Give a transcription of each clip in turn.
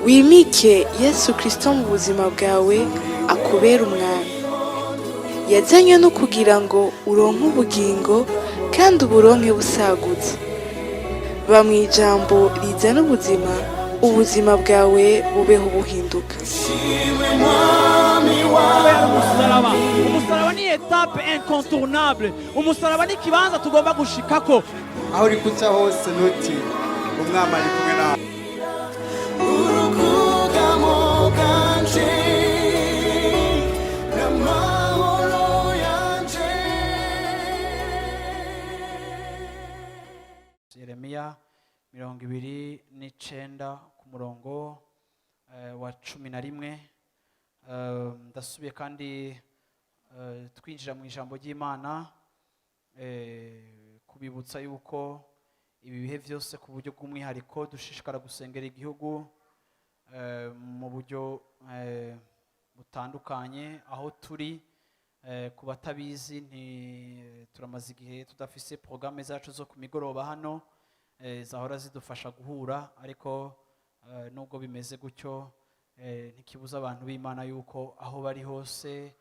Wimike Yesu Kristo mu buzima bwawe, akubera umwami. Yazanywe no kugira ngo uronke ubugingo kandi uburonke busagutse. Ba mu ijambo rizana ubuzima, ubuzima bwawe bubeho buhinduka. Umusaraba, umusaraba ni étape incontournable. Umusaraba ni ikibanza tugomba gushikako. Aho uri kuca hose, ntutinye, Umwami ari kumwe nawe. Urukugamo bwanje n'amahoro yanje. Yeremiya 29 ku murongo wa 11. Ndasubiye kandi twinjira mu ijambo ry'Imana, kubibutsa yuko ibi bihe byose ku buryo bw'umwihariko dushishikara gusengera igihugu mu buryo butandukanye aho turi. Ku batabizi, nti turamaze igihe tudafise porogaramu zacu zo ku migoroba hano zahora zidufasha guhura, ariko nubwo bimeze gutyo, ntikibuza abantu b'Imana yuko aho bari hose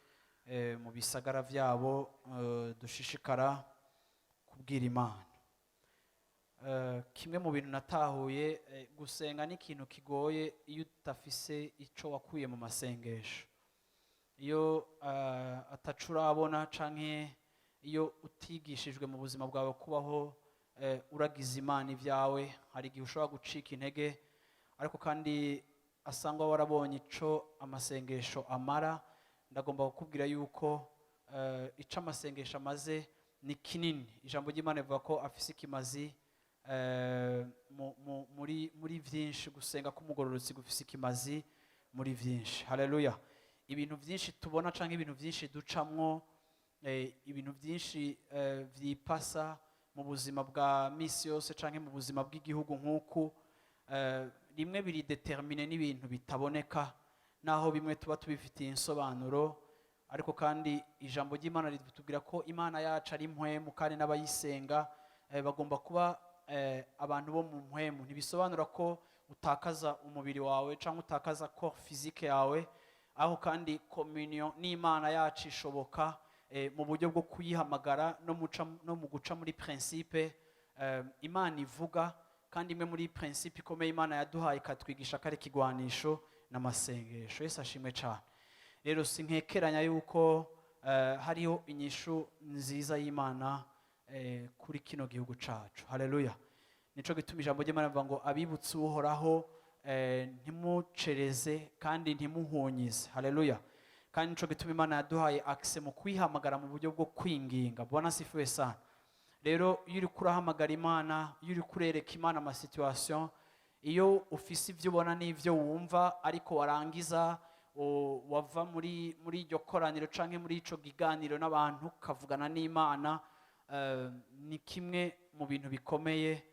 mu bisagara byabo dushishikara kubwira Imana. Kimwe mu bintu natahuye, gusenga ni ikintu kigoye iyo udafise ico wakuye mu masengesho, iyo ataco urabona canke iyo utigishijwe mu buzima bwawe kubaho uragiza Imana ibyawe. Hari igihe ushobora gucika intege, ariko kandi asangwa warabonye ico amasengesho amara. Ndagomba kukubwira yuko ico amasengesho amaze ni kinini. Ijambo ry'Imana rivuga ko afise ikimazi muri byinshi. Gusenga k'umugororotsi gufise ikimazi muri byinshi. Haleluya! Ibintu byinshi tubona cyangwa ibintu byinshi ducamwo, ibintu byinshi vyipasa mu buzima bwa misi yose canke mu buzima bw'igihugu nk'uku, rimwe biri déterminé n'ibintu bitaboneka, naho bimwe tuba tubifitiye insobanuro. Ariko kandi ijambo ry'Imana ritubwira ko Imana yacu ari impwemu, kandi n'abayisenga bagomba kuba abantu bo mu mpwemu. Ntibisobanura ko utakaza umubiri wawe cyangwa utakaza corps physique yawe, aho kandi communion n'Imana yacu ishoboka mu buryo bwo kuyihamagara no mu guca muri principe Imana ivuga. Kandi imwe muri principe ikomeye Imana yaduhaye ikatwigisha ko ari ikigwanisho n'amasengesho. Yesu ashimwe cyane. Rero sinkekeranya yuko hariho inyishu nziza y'Imana kuri kino gihugu cacu. Haleluya! Nico gituma ijambo ry'Imana rivuga ngo: "Abibutse Uhoraho, ntimucereze kandi ntimuhunyize." Haleluya! Kandi nico gituma Imana yaduhaye accès mu kwihamagara mu buryo bwo kwinginga. Bwana asifiwe sana. Rero iyo uriko urahamagara Imana, iyo uriko urereka Imana amasituation, iyo ufise ibyo ubona n'ibyo wumva, ariko warangiza wava muri iryo koraniro canke muri ico kiganiro n'abantu, ukavugana n'Imana, ni kimwe mu bintu bikomeye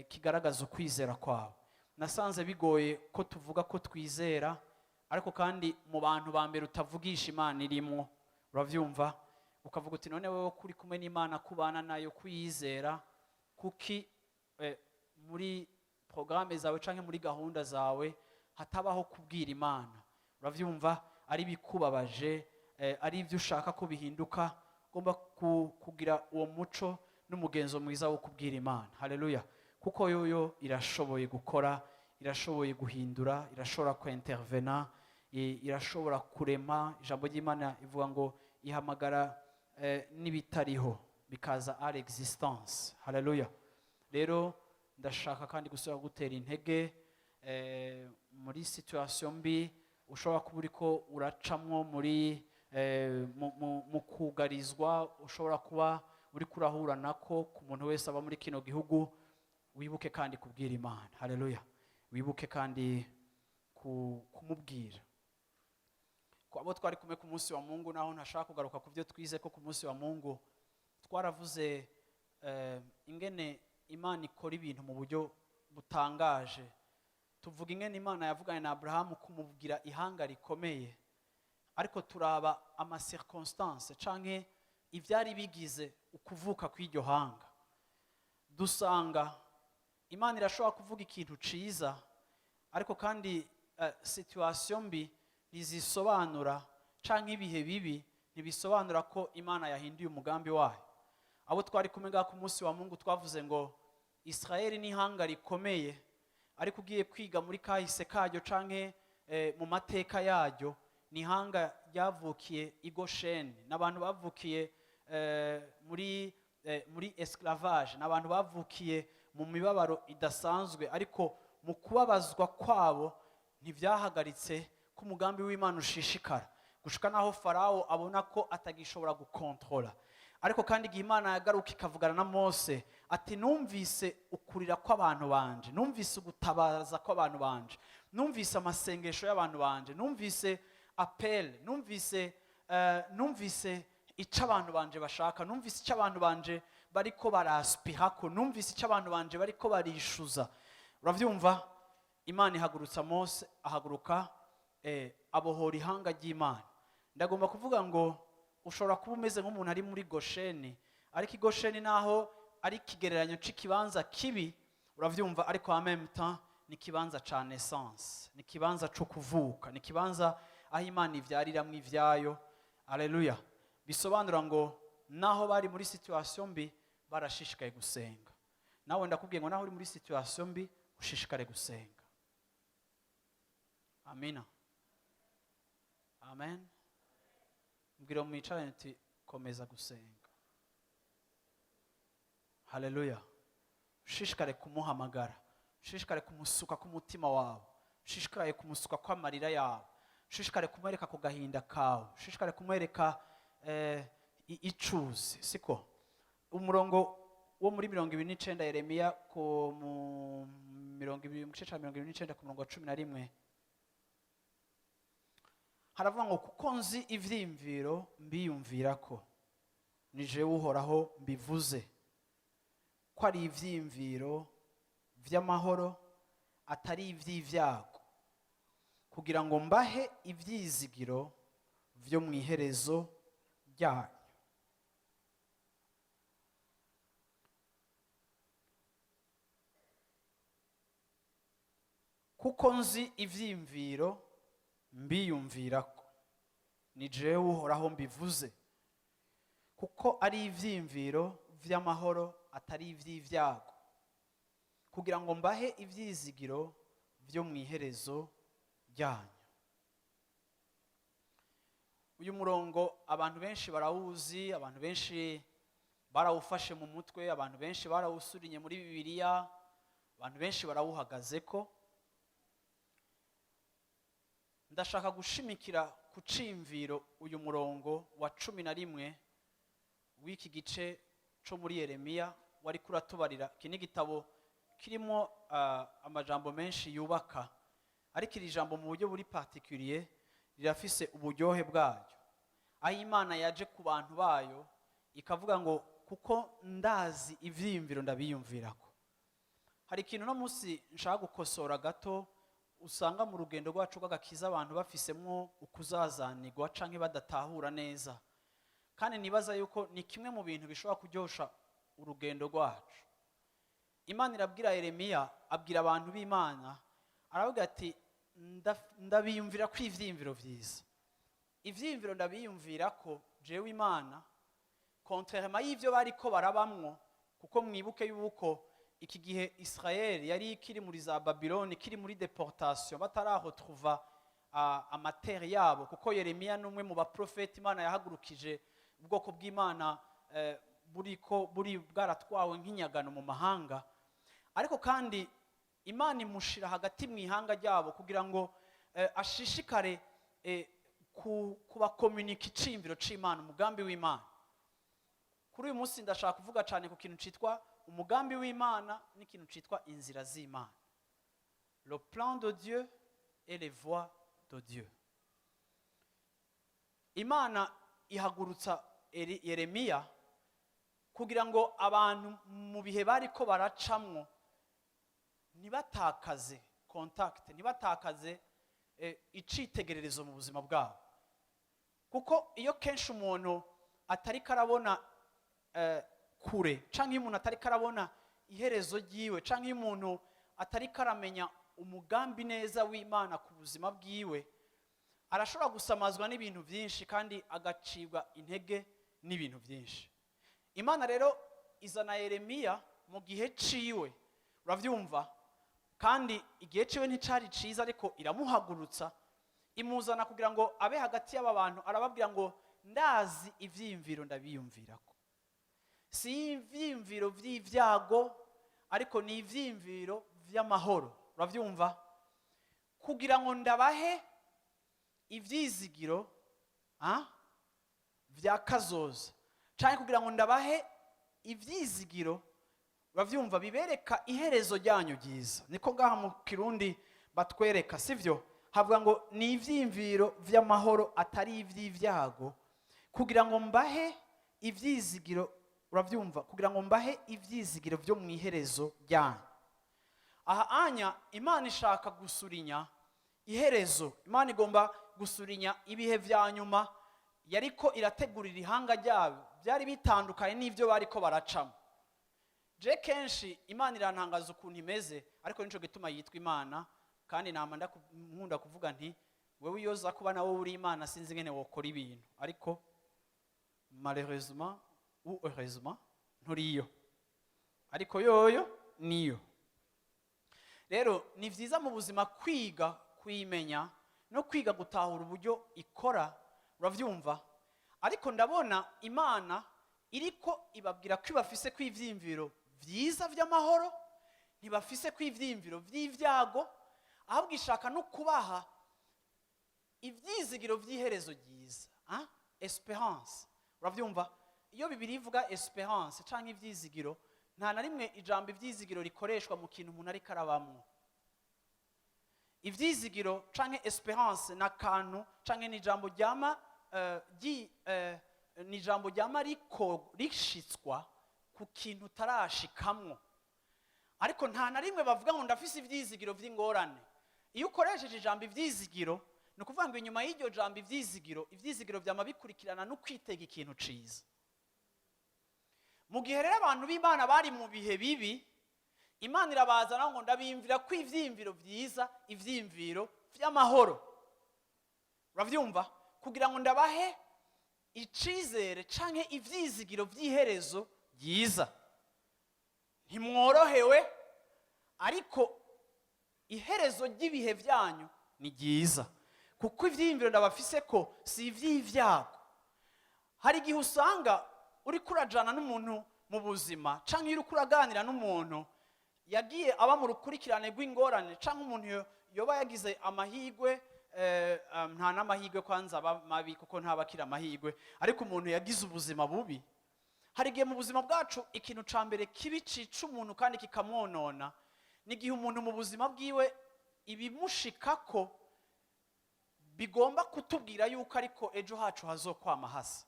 kigaragaza ukwizera kwawe. Nasanze bigoye ko tuvuga ko twizera, ariko kandi mu bantu ba mbere utavugisha Imana irimwo. Uravyumva, ukavuga uti: "None wowe kuri kumwe n'Imana, kubana nayo, kuyizera, kuki muri porogaramu zawe canke muri gahunda zawe hatabaho kubwira Imana?" Uravyumva, ari ibikubabaje, ari ibyo ushaka ko bihinduka, ugomba kugira uwo muco n'umugenzo mwiza wo kubwira Imana. Haleluya! Kuko yoyo irashoboye gukora, irashoboye guhindura, irashobora kwintervena, irashobora kurema. Ijambo ry'Imana ivuga ngo ihamagara n'ibitariho bikaza à l'existence. Haleluya! Rero ndashaka kandi gusubira gutera intege muri situation mbi ushobora kuba uriko uracamwo, muri mu kugarizwa ushobora kuba uriko urahura nako. Ku muntu wese aba muri kino gihugu, wibuke kandi kubwira Imana. Haleluya! Wibuke kandi kumubwira. Ku abo twari kumwe ku munsi wa Mungu, naho ntashaka kugaruka ku byo twize ko ku munsi wa Mungu, twaravuze ingene Imana ikora ibintu mu buryo butangaje. Tuvuga ingene Imana yavuganye na Aburahamu kumubwira ihanga rikomeye, ariko turaba amacirconstance canke ivyari bigize ukuvuka kw'iryo hanga. Dusanga Imana irashobora kuvuga ikintu ciza, ariko kandi Situation mbi ntizisobanura, canke ibihe bibi ntibisobanura ko Imana yahinduye umugambi wayo. Abo twari kumwe ngaha ku munsi wa Mungu, twavuze ngo Israeli ni ihanga rikomeye, ariko ugiye kwiga muri kahise karyo canke mu mateka yaryo, ni ihanga ryavukiye i Gosheni, n'abantu bavukiye muri esclavage, n'abantu bavukiye mu mibabaro idasanzwe. Ariko mu kubabazwa kwabo ntibyahagaritse ko umugambi w'Imana ushishikara, gushika naho Farawo abona ko atagishobora gukontrola. Ariko kandi igihe Imana yagaruka ikavugana na Mose ati: "Numvise ukurira kw'abantu banje, numvise ugutabaza kw'abantu banje, numvise amasengesho y'abantu banje, numvise appel, numvise icyo abantu banje bashaka, numvise icyo abantu banje bariko baraspirako, numvise icyo abantu banje bariko barishuza." Urabyumva, Imana ihagurutsa Mose, ahaguruka abohora ihanga ry'Imana. Ndagomba kuvuga ngo ushobora kuba umeze nk'umuntu ari muri Gosheni, ariko i Gosheni naho ari ikigereranyo cy'ikibanza kibi, urabyumva, ariko en même temps ni ikibanza ca naissance, ni ikibanza cyo kuvuka, ni ikibanza aho Imana ivyariramwo ivyayo. Aleluya! Bisobanura ngo naho bari muri situation mbi, barashishikaye gusenga. Nawe ndakubwiye ngo naho uri muri situation mbi, ushishikare gusenga. Amina, amen. Mbwira mwicarane uti: "Komeza gusenga." Haleluya! Ushishikare kumuhamagara, ushishikare kumusuka k'umutima wawe, ushishikare kumusuka kw'amarira yawe, ushishikare kumwereka ku gahinda kawe, ushishikare kumwereka icuzi siko. Umurongo wo muri 29 Yeremiya, ku mu 20, mu gice cya 29, ku murongo wa 11, haravuga ngo: "Kuko nzi ivyiyumviro mbiyumvirako, ni jewe Uhoraho mbivuze, ko ari ivyiyumviro vy'amahoro, atari ivy'ivyago, kugira ngo mbahe ivyizigiro vyo mu iherezo ryanyu." Kuko nzi ivyiyumviro mbiyumvirako, ni jewe Uhoraho mbivuze, kuko ari ivyiyumviro vy'amahoro, atari ivy'ivyago, kugira ngo mbahe ivyizigiro vyo mu iherezo ryanyu. Uyu murongo abantu benshi barawuzi, abantu benshi barawufashe mu mutwe, abantu benshi barawusurinye muri Bibiliya, abantu benshi barawuhagazeko. Ndashaka gushimikira ku cimviro uyu murongo wa 11 w'iki gice co muri Yeremiya wari kuratubarira. Iki ni igitabo kirimo amajambo menshi yubaka, ariko iri jambo mu buryo buri particulier rirafise uburyohe bwaryo, aho Imana yaje ku bantu bayo ikavuga ngo: "Kuko ndazi ivyiyumviro ndabiyumvirako." Hari ikintu uno munsi nshaka gukosora gato usanga mu rugendo rwacu rw'agakiza abantu bafisemwo ukuzazanirwa canke badatahura neza, kandi nibaza yuko ni kimwe mu bintu bishobora kuryosha urugendo rwacu. Imana irabwira Yeremiya, abwira abantu b'Imana, aravuga ati: "Ndabiyumvira ko ivyiyumviro vyiza, ivyiyumviro ndabiyumvira ko jewe Imana." Contrairement y'ivyo bariko barabamwo, kuko mwibuke yuko iki gihe Israel yari ikiri muri za Babylone, ikiri muri déportation, batararetrouva ama terres yabo, kuko Yeremiya ni umwe mu baprofeti Imana yahagurukije ubwoko bw'Imana buriko buri bwaratwawe nk'inyagano mu mahanga. Ariko kandi Imana imushira hagati mu ihanga ryabo kugira ngo ashishikare kubakomunika iciyumviro c'Imana, umugambi w'Imana. Kuri uyu munsi ndashaka kuvuga cyane ku kintu cyitwa umugambi w'Imana n'ikintu cyitwa inzira z'Imana, le plan de Dieu et les voies de Dieu. Imana ihagurutsa Yeremiya kugira ngo abantu mu bihe bariko baracamwo ntibatakaze contact, ntibatakaze icitegererezo mu buzima bwabo, kuko iyo kenshi umuntu atariko arabona kure, canke iyo umuntu atariko arabona iherezo ryiwe, canke iyo umuntu atariko aramenya umugambi neza w'Imana ku buzima bwiwe, arashobora gusamazwa n'ibintu byinshi kandi agacibwa intege n'ibintu byinshi. Imana rero izana Yeremiya mu gihe ciwe, urabyumva, kandi igihe ciwe nticari ciza, ariko iramuhagurutsa, imuzana kugira ngo abe hagati y'aba bantu. Arababwira ngo: "Ndazi ivyiyumviro ndabiyumvirako, si ivyiyumviro vy'ibyago, ariko ni ivyiyumviro vy'amahoro," uravyumva, "kugira ngo ndabahe ivyizigiro vya kazoza," canke kugira ngo ndabahe ivyizigiro, uravyumva, bibereka iherezo ryanyu ryiza. Niko ngaha mu Kirundi batwereka, sivyo? Havuga ngo ni ivyiyumviro vy'amahoro, atari ivy'ibyago, kugira ngo mbahe ivyizigiro, uravyumva, kugira ngo mbahe ivyizigiro vyo mu iherezo ryanyu. Aha anya Imana ishaka gusurinya iherezo. Imana igomba gusurinya ibihe vya nyuma yariko irategurira ihanga ryabo, byari bitandukanye n'ibyo bariko baracamo. Je kenshi Imana irantangaza ukuntu imeze, ariko nico gituma yitwa Imana. Kandi nama nkunda kuvuga nti: "Wewe iyo uza kuba nawe uri Imana, sinzi ingene wokora ibintu." Ariko malheureusement ou heureusement nturiyo, ariko yoyo niyo. Rero ni byiza mu buzima kwiga kuyimenya no kwiga gutahura uburyo ikora, urabyumva. Ariko ndabona Imana iriko ibabwira ko ibafise ko ivyiyumviro vyiza vy'amahoro, ntibafise ko ivyiyumviro vy'ivyago, ahubwo ishaka no kubaha ivyizigiro vy'iherezo ryiza, ah? Espérance, uravyumva. Iyo Bibiliya ivuga espérance canke ivyizigiro, nta na rimwe ijambo ivyizigiro rikoreshwa mu kintu umuntu ariko arabamwo. Ivyizigiro canke espérance ni akantu canke ni ijambo ryama ni ijambo ryama riko rishitswa ku kintu utarashikamwo. Ariko nta na rimwe bavuga ngo ndafise ivyizigiro vy'ingorane. Iyo ukoresheje ijambo ivyizigiro, ni ukuvuga ngo inyuma y'iryo jambo ivyizigiro, ivyizigiro vyama bikurikirana no kwitega ikintu ciza. Mu gihe rero abantu b'Imana bari mu bihe bibi, Imana irabazana ngo: "Ndabiyumvira ko ivyiyumviro vyiza, ivyiyumviro vy'amahoro," uravyumva, "kugira ngo ndabahe icizere canke ivyizigiro vy'iherezo ryiza." Ntimworohewe, ariko iherezo ry'ibihe byanyu ni ryiza, kuko ivyiyumviro ndabafise ko si ivy'ibyago. Hari igihe usanga uriko urajana n'umuntu mu buzima, canke iyo uriko uraganira n'umuntu yagiye aba mu rukurikirane rw'ingorane, canke umuntu yoba yagize amahigwe, nta n'amahigwe kwanza aba mabi, kuko ntaba akiri amahigwe, ariko umuntu yagize ubuzima bubi. Hari igihe mu buzima bwacu ikintu ca mbere kibi cica umuntu kandi kikamwonona ni igihe umuntu mu buzima bwiwe ibimushikako bigomba kutubwira yuko ariko ejo hacu hazokwama hasa.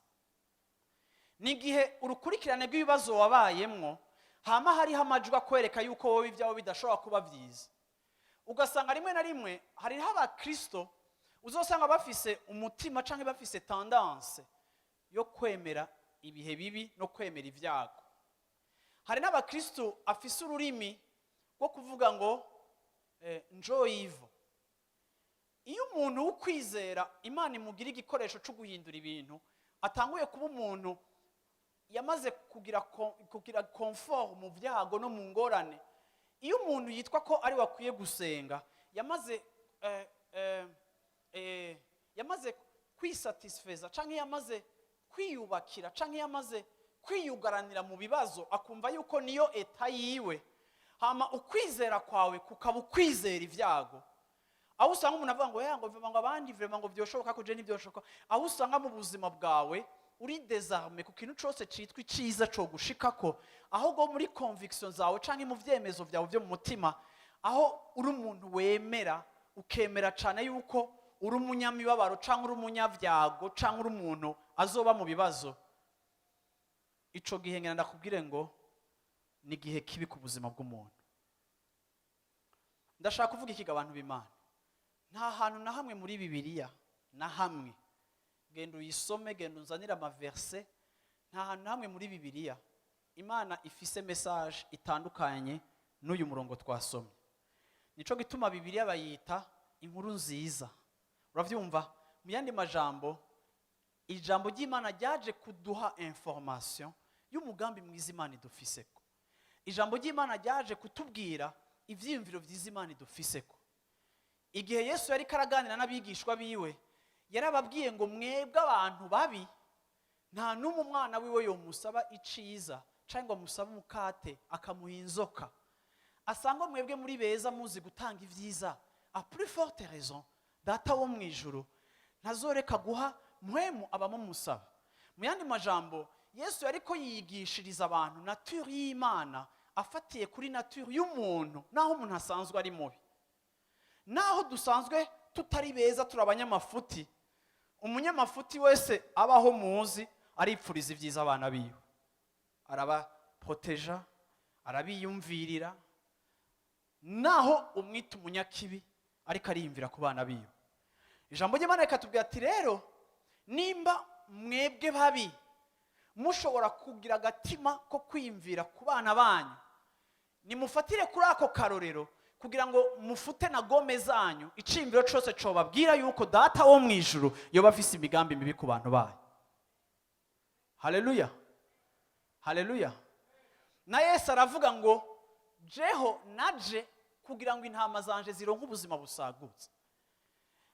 Ni igihe urukurikirane rw'ibibazo wabayemwo, hama hariho amajwi akwereka yuko wowe ibyawe bidashobora kuba byiza. Ugasanga rimwe na rimwe hariho abakristo uzosanga bafise umutima cyangwa bafise tendance yo kwemera ibihe bibi no kwemera ibyago. Hari n'abakristo afise ururimi rwo kuvuga ngo njo ivo. Iyo umuntu w'ukwizera Imana imugira igikoresho cyo guhindura ibintu, atanguye kuba umuntu yamaze kugira confort mu byago no mu ngorane. Iyo umuntu yitwa ko ari we akwiye gusenga yamaze kwisatisfeza, canke yamaze kwiyubakira, canke yamaze kwiyugaranira mu bibazo, akumva yuko niyo état yiwe, hama ukwizera kwawe kukaba ukwizera ibyago, aho usanga umuntu avuga ngo ya ngo vraiment, ngo abandi vraiment ngo byoshoboka, ko je ntibyoshoboka, aho usanga mu buzima bwawe uri désarmé ku kintu cose citwa iciza co gushikako, ahubwo muri conviction zawe canke mu vyemezo vyawe vyo mu mutima, aho uri umuntu wemera, ukemera cane yuko uri umunyamibabaro, canke uri umunyavyago, canke uri umuntu azoba mu bibazo. Ico gihe ngenda ndakubwire ngo ni igihe kibi ku buzima bw'umuntu. Ndashaka kuvuga ikiga, abantu b'Imana: nta hantu na hamwe muri Bibiliya, na hamwe, genda uyisome, genda unzanire ama versets, nta hantu na hamwe muri Bibiliya Imana ifise message itandukanye n'uyu murongo twasomye. Ni naco gituma Imana ivuga ngo: "Ndabiyumvira ko Nico gituma Bibiliya bayita inkuru nziza. Uravyumva? Mu yandi majambo, ijambo ry'Imana ryaje kuduha information y'umugambi mwiza Imana idufiseko. Ijambo ry'Imana ryaje kutubwira ivyiyumviro vyiza Imana idufiseko. Igihe Yesu yari karaganira n'abigishwa biwe, yarababwiye ngo: "Mwebwe abantu babi, nta n'umwe umwana wiwe yomusaba iciza cyangwa ngo amusabe umukate akamuha inzoka. Asanga mwebwe muri beza, muzi gutanga ibyiza, à plus forte raison Data wo mu ijuru ntazoreka guha Mpwemu abamumusaba." Mu yandi majambo, Yesu yariko yigishiriza abantu nature y'Imana afatiye kuri nature y'umuntu, naho umuntu asanzwe ari mubi, naho dusanzwe tutari beza, turi abanyamafuti. Umunyamafuti wese abaho muzi aripfuriza ibyiza abana biwe, arabaproteja, arabiyumvirira. Naho umwita umunyakibi, ariko ariyumvira ku bana biwe. Ijambo ry'Imana rikatubwira ati: "Rero nimba mwebwe babi mushobora kugira agatima ko kwiyumvira ku bana banyu, nimufatire kuri ako karorero kugira ngo mufute na gomme zanyu iciyumviro cyose cobabwira yuko Data wo mu ijuru yoba afise imigambi mibi ku bantu bayo." Haleluya, haleluya! Na Yesu aravuga ngo: "Jeho naje kugira ngo intama zanje zironke ubuzima busagutse."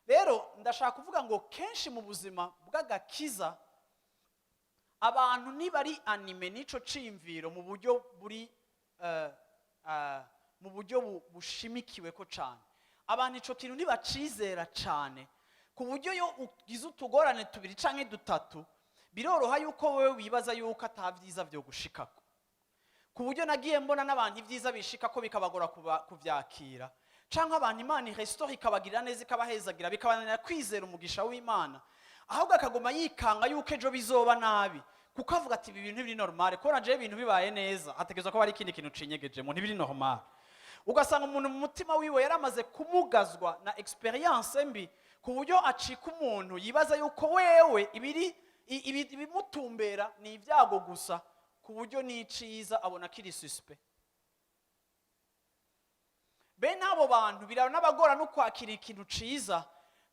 Rero ndashaka kuvuga ngo kenshi mu buzima bw'agakiza, abantu ntibari animés n'ico ciyumviro mu buryo buri mu buryo bushimikiwe ko cane. Abantu ico kintu ntibacizera cane, ku buryo iyo ugize utugorane tubiri canke dutatu, biroroha yuko wowe wibaza yuko ata vyiza vyo gushikako, ku buryo nagiye mbona n'abantu ibyiza bishika ko bikabagora kuvyakira, canke abantu Imana iresitora ikabagirira neza, ikabahezagira, bikabananira kwizera umugisha w'Imana, ahubwo akaguma yikanga yuko ejo bizoba nabi, kuko avuga ati: "Ibi bintu ntibiri normal, kubona jewe ibintu bibaye neza, hategerezwa ko hari ikindi kintu cinyegejemo, ntibiri normal." Ugasanga umuntu mu mutima wiwe yaramaze kumugazwa na expérience mbi, ku buryo acika umuntu yibaza yuko wewe ibiri ibimutumbera ni ibyago gusa, ku buryo n'iciza abona kiri suspect. Bene abo bantu biranabagora no kwakira ikintu ciza,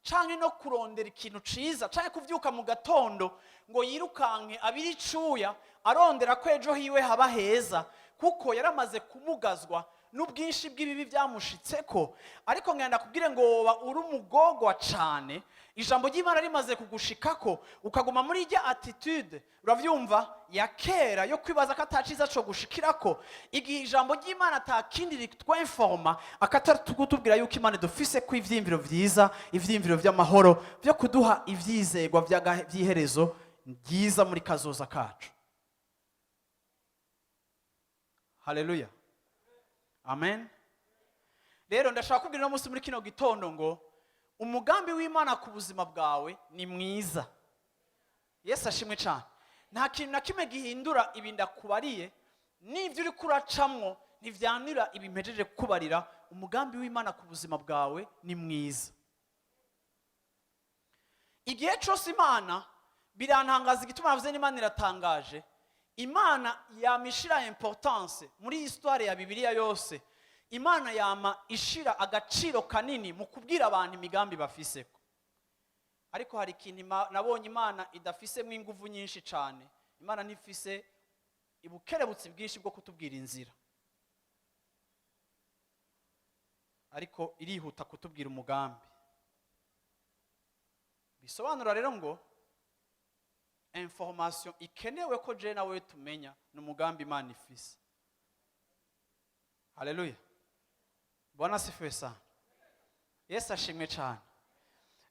canke no kurondera ikintu ciza, canke kuvyuka mu gatondo ngo yirukanke abiri icuya arondera ko ejo hiwe haba heza, kuko yaramaze kumugazwa n'ubwinshi bw'ibibi byamushitseko. Ariko ngenda kubwire ngo woba uri umugogwa cane, ijambo ry'Imana rimaze kugushikako, ukaguma muri ijya attitude, uravyumva, ya kera yo kwibaza ko ataciza co gushikirako, igihe ijambo ry'Imana atakindi ritwinforma akatari kutubwira yuko Imana idufise ko ivyiyumviro vyiza, ivyiyumviro vy'amahoro, vyo kuduha ivyizegwa vy'iherezo ryiza muri kazoza kacu. Haleluya, amen! Rero ndashaka kubwira uno munsi muri kino gitondo ngo umugambi w'Imana ku buzima bwawe ni mwiza. Yesu ashimwe cyane! Nta kintu na kimwe gihindura ibi ndakubariye, n'ibyo uri kuracamwo ntivyanira ibi mpejeje kukubarira. Umugambi w'Imana ku buzima bwawe ni mwiza. Igihe cyose Imana, birantangaza igituma navuze n'Imana iratangaje, Imana yama ishira importance muri histoire ya Bibiliya yose. Imana yama ishira agaciro kanini mu kubwira abantu imigambi bafiseko. Ariko hari ikintu nabonye Imana idafisemo inguvu nyinshi cyane. Imana ntifise ubukerebutsi bwinshi bwo kutubwira inzira, ariko irihuta kutubwira umugambi. Bisobanura rero ngo information ikenewe ko je nawe tumenya ni umugambi Imana ifise. Haleluya, Bwana asifiwe sana! Yesu ashimwe cyane!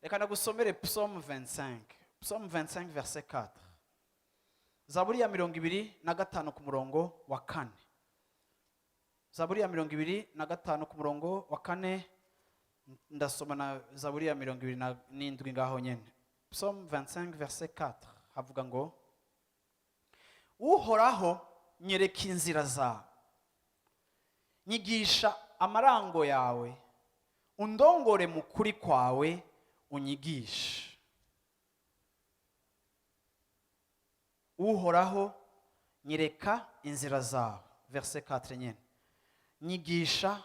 Reka ndagusomere Psaume 25, Psaume 25 verset 4, Zaburi ya 25 ku murongo wa 4. Zaburi ya 25 ku murongo wa 4. Ndasoma na Zaburi ya 27 ngaho nyene. Psaume 25 verset 4 havuga ngo: "Uhoraho, nyereka inzira zawe, nyigisha amarango yawe, undongore mu kuri kwawe, unyigishe." Uhoraho, nyereka inzira zawe, verset 4 nyene, nyigisha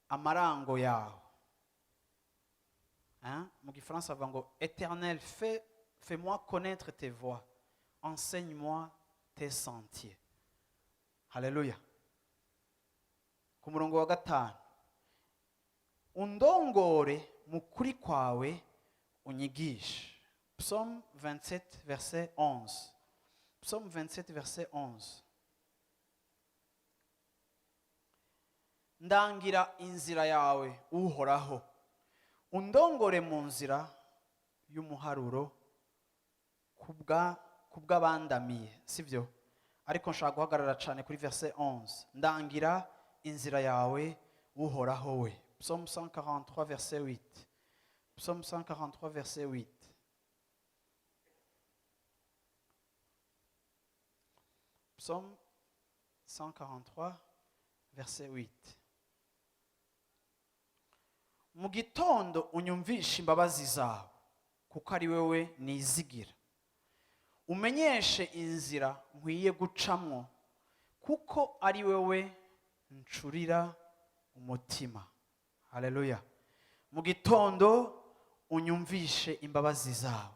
Amarango yawe. Hein? Mu gifaransa bavuga ngo: "Éternel, fais-moi connaître tes voies, enseigne-moi tes sentiers." Haleluya. Ku murongo wa 5: undongore mu kuri kwawe, unyigishe. Psaume 27 verset 11. Psaume 27 verset 11. Ndangira inzira yawe, Uhoraho, undongore mu nzira y'umuharuro kubw'abandamiye. Sibyo, ariko nshaka guhagarara cyane kuri verset 11: ndangira inzira yawe, Uhoraho we. Psaume 143 verset 8. Psaume 143 verset 8. Psaume 143 verset 8. Mu gitondo unyumvishe imbabazi zawe, kuko ari wowe nizigira. Umenyeshe inzira nkwiye gucamwo, kuko ari wowe ncurira umutima. Haleluya. Mu gitondo unyumvishe imbabazi zawe.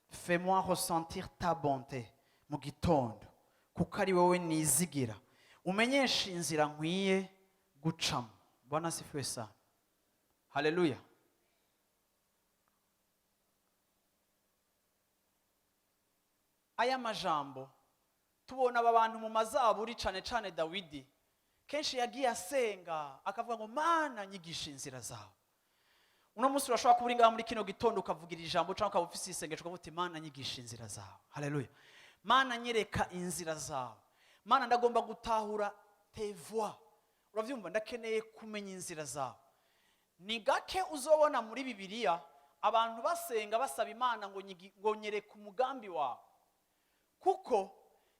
Fais-moi ressentir ta bonté mu gitondo, kuko ari wowe nizigira. Umenyeshe inzira nkwiye gucamo. Bwana asifiwe sana. Haleluya. Aya majambo tubona aba bantu mu mazaburi, cane cane Dawidi, kenshi yagiye asenga akavuga ngo: "Mana, nyigisha inzira zawe." Uno munsi urashobora kuba uri ngaha muri kino gitondo, ukavugira ijambo cyangwa ukaba ufise isengesho, ukavuga uti: "Mana, nyigisha inzira zawe." Haleluya. Mana, nyereka inzira zawe. Mana, ndagomba gutahura tes voies. Urabyumva? Ndakeneye kumenya inzira zawe. Ni gake uzobona muri Bibiliya abantu basenga basaba Imana ngo nyereke umugambi wawe, kuko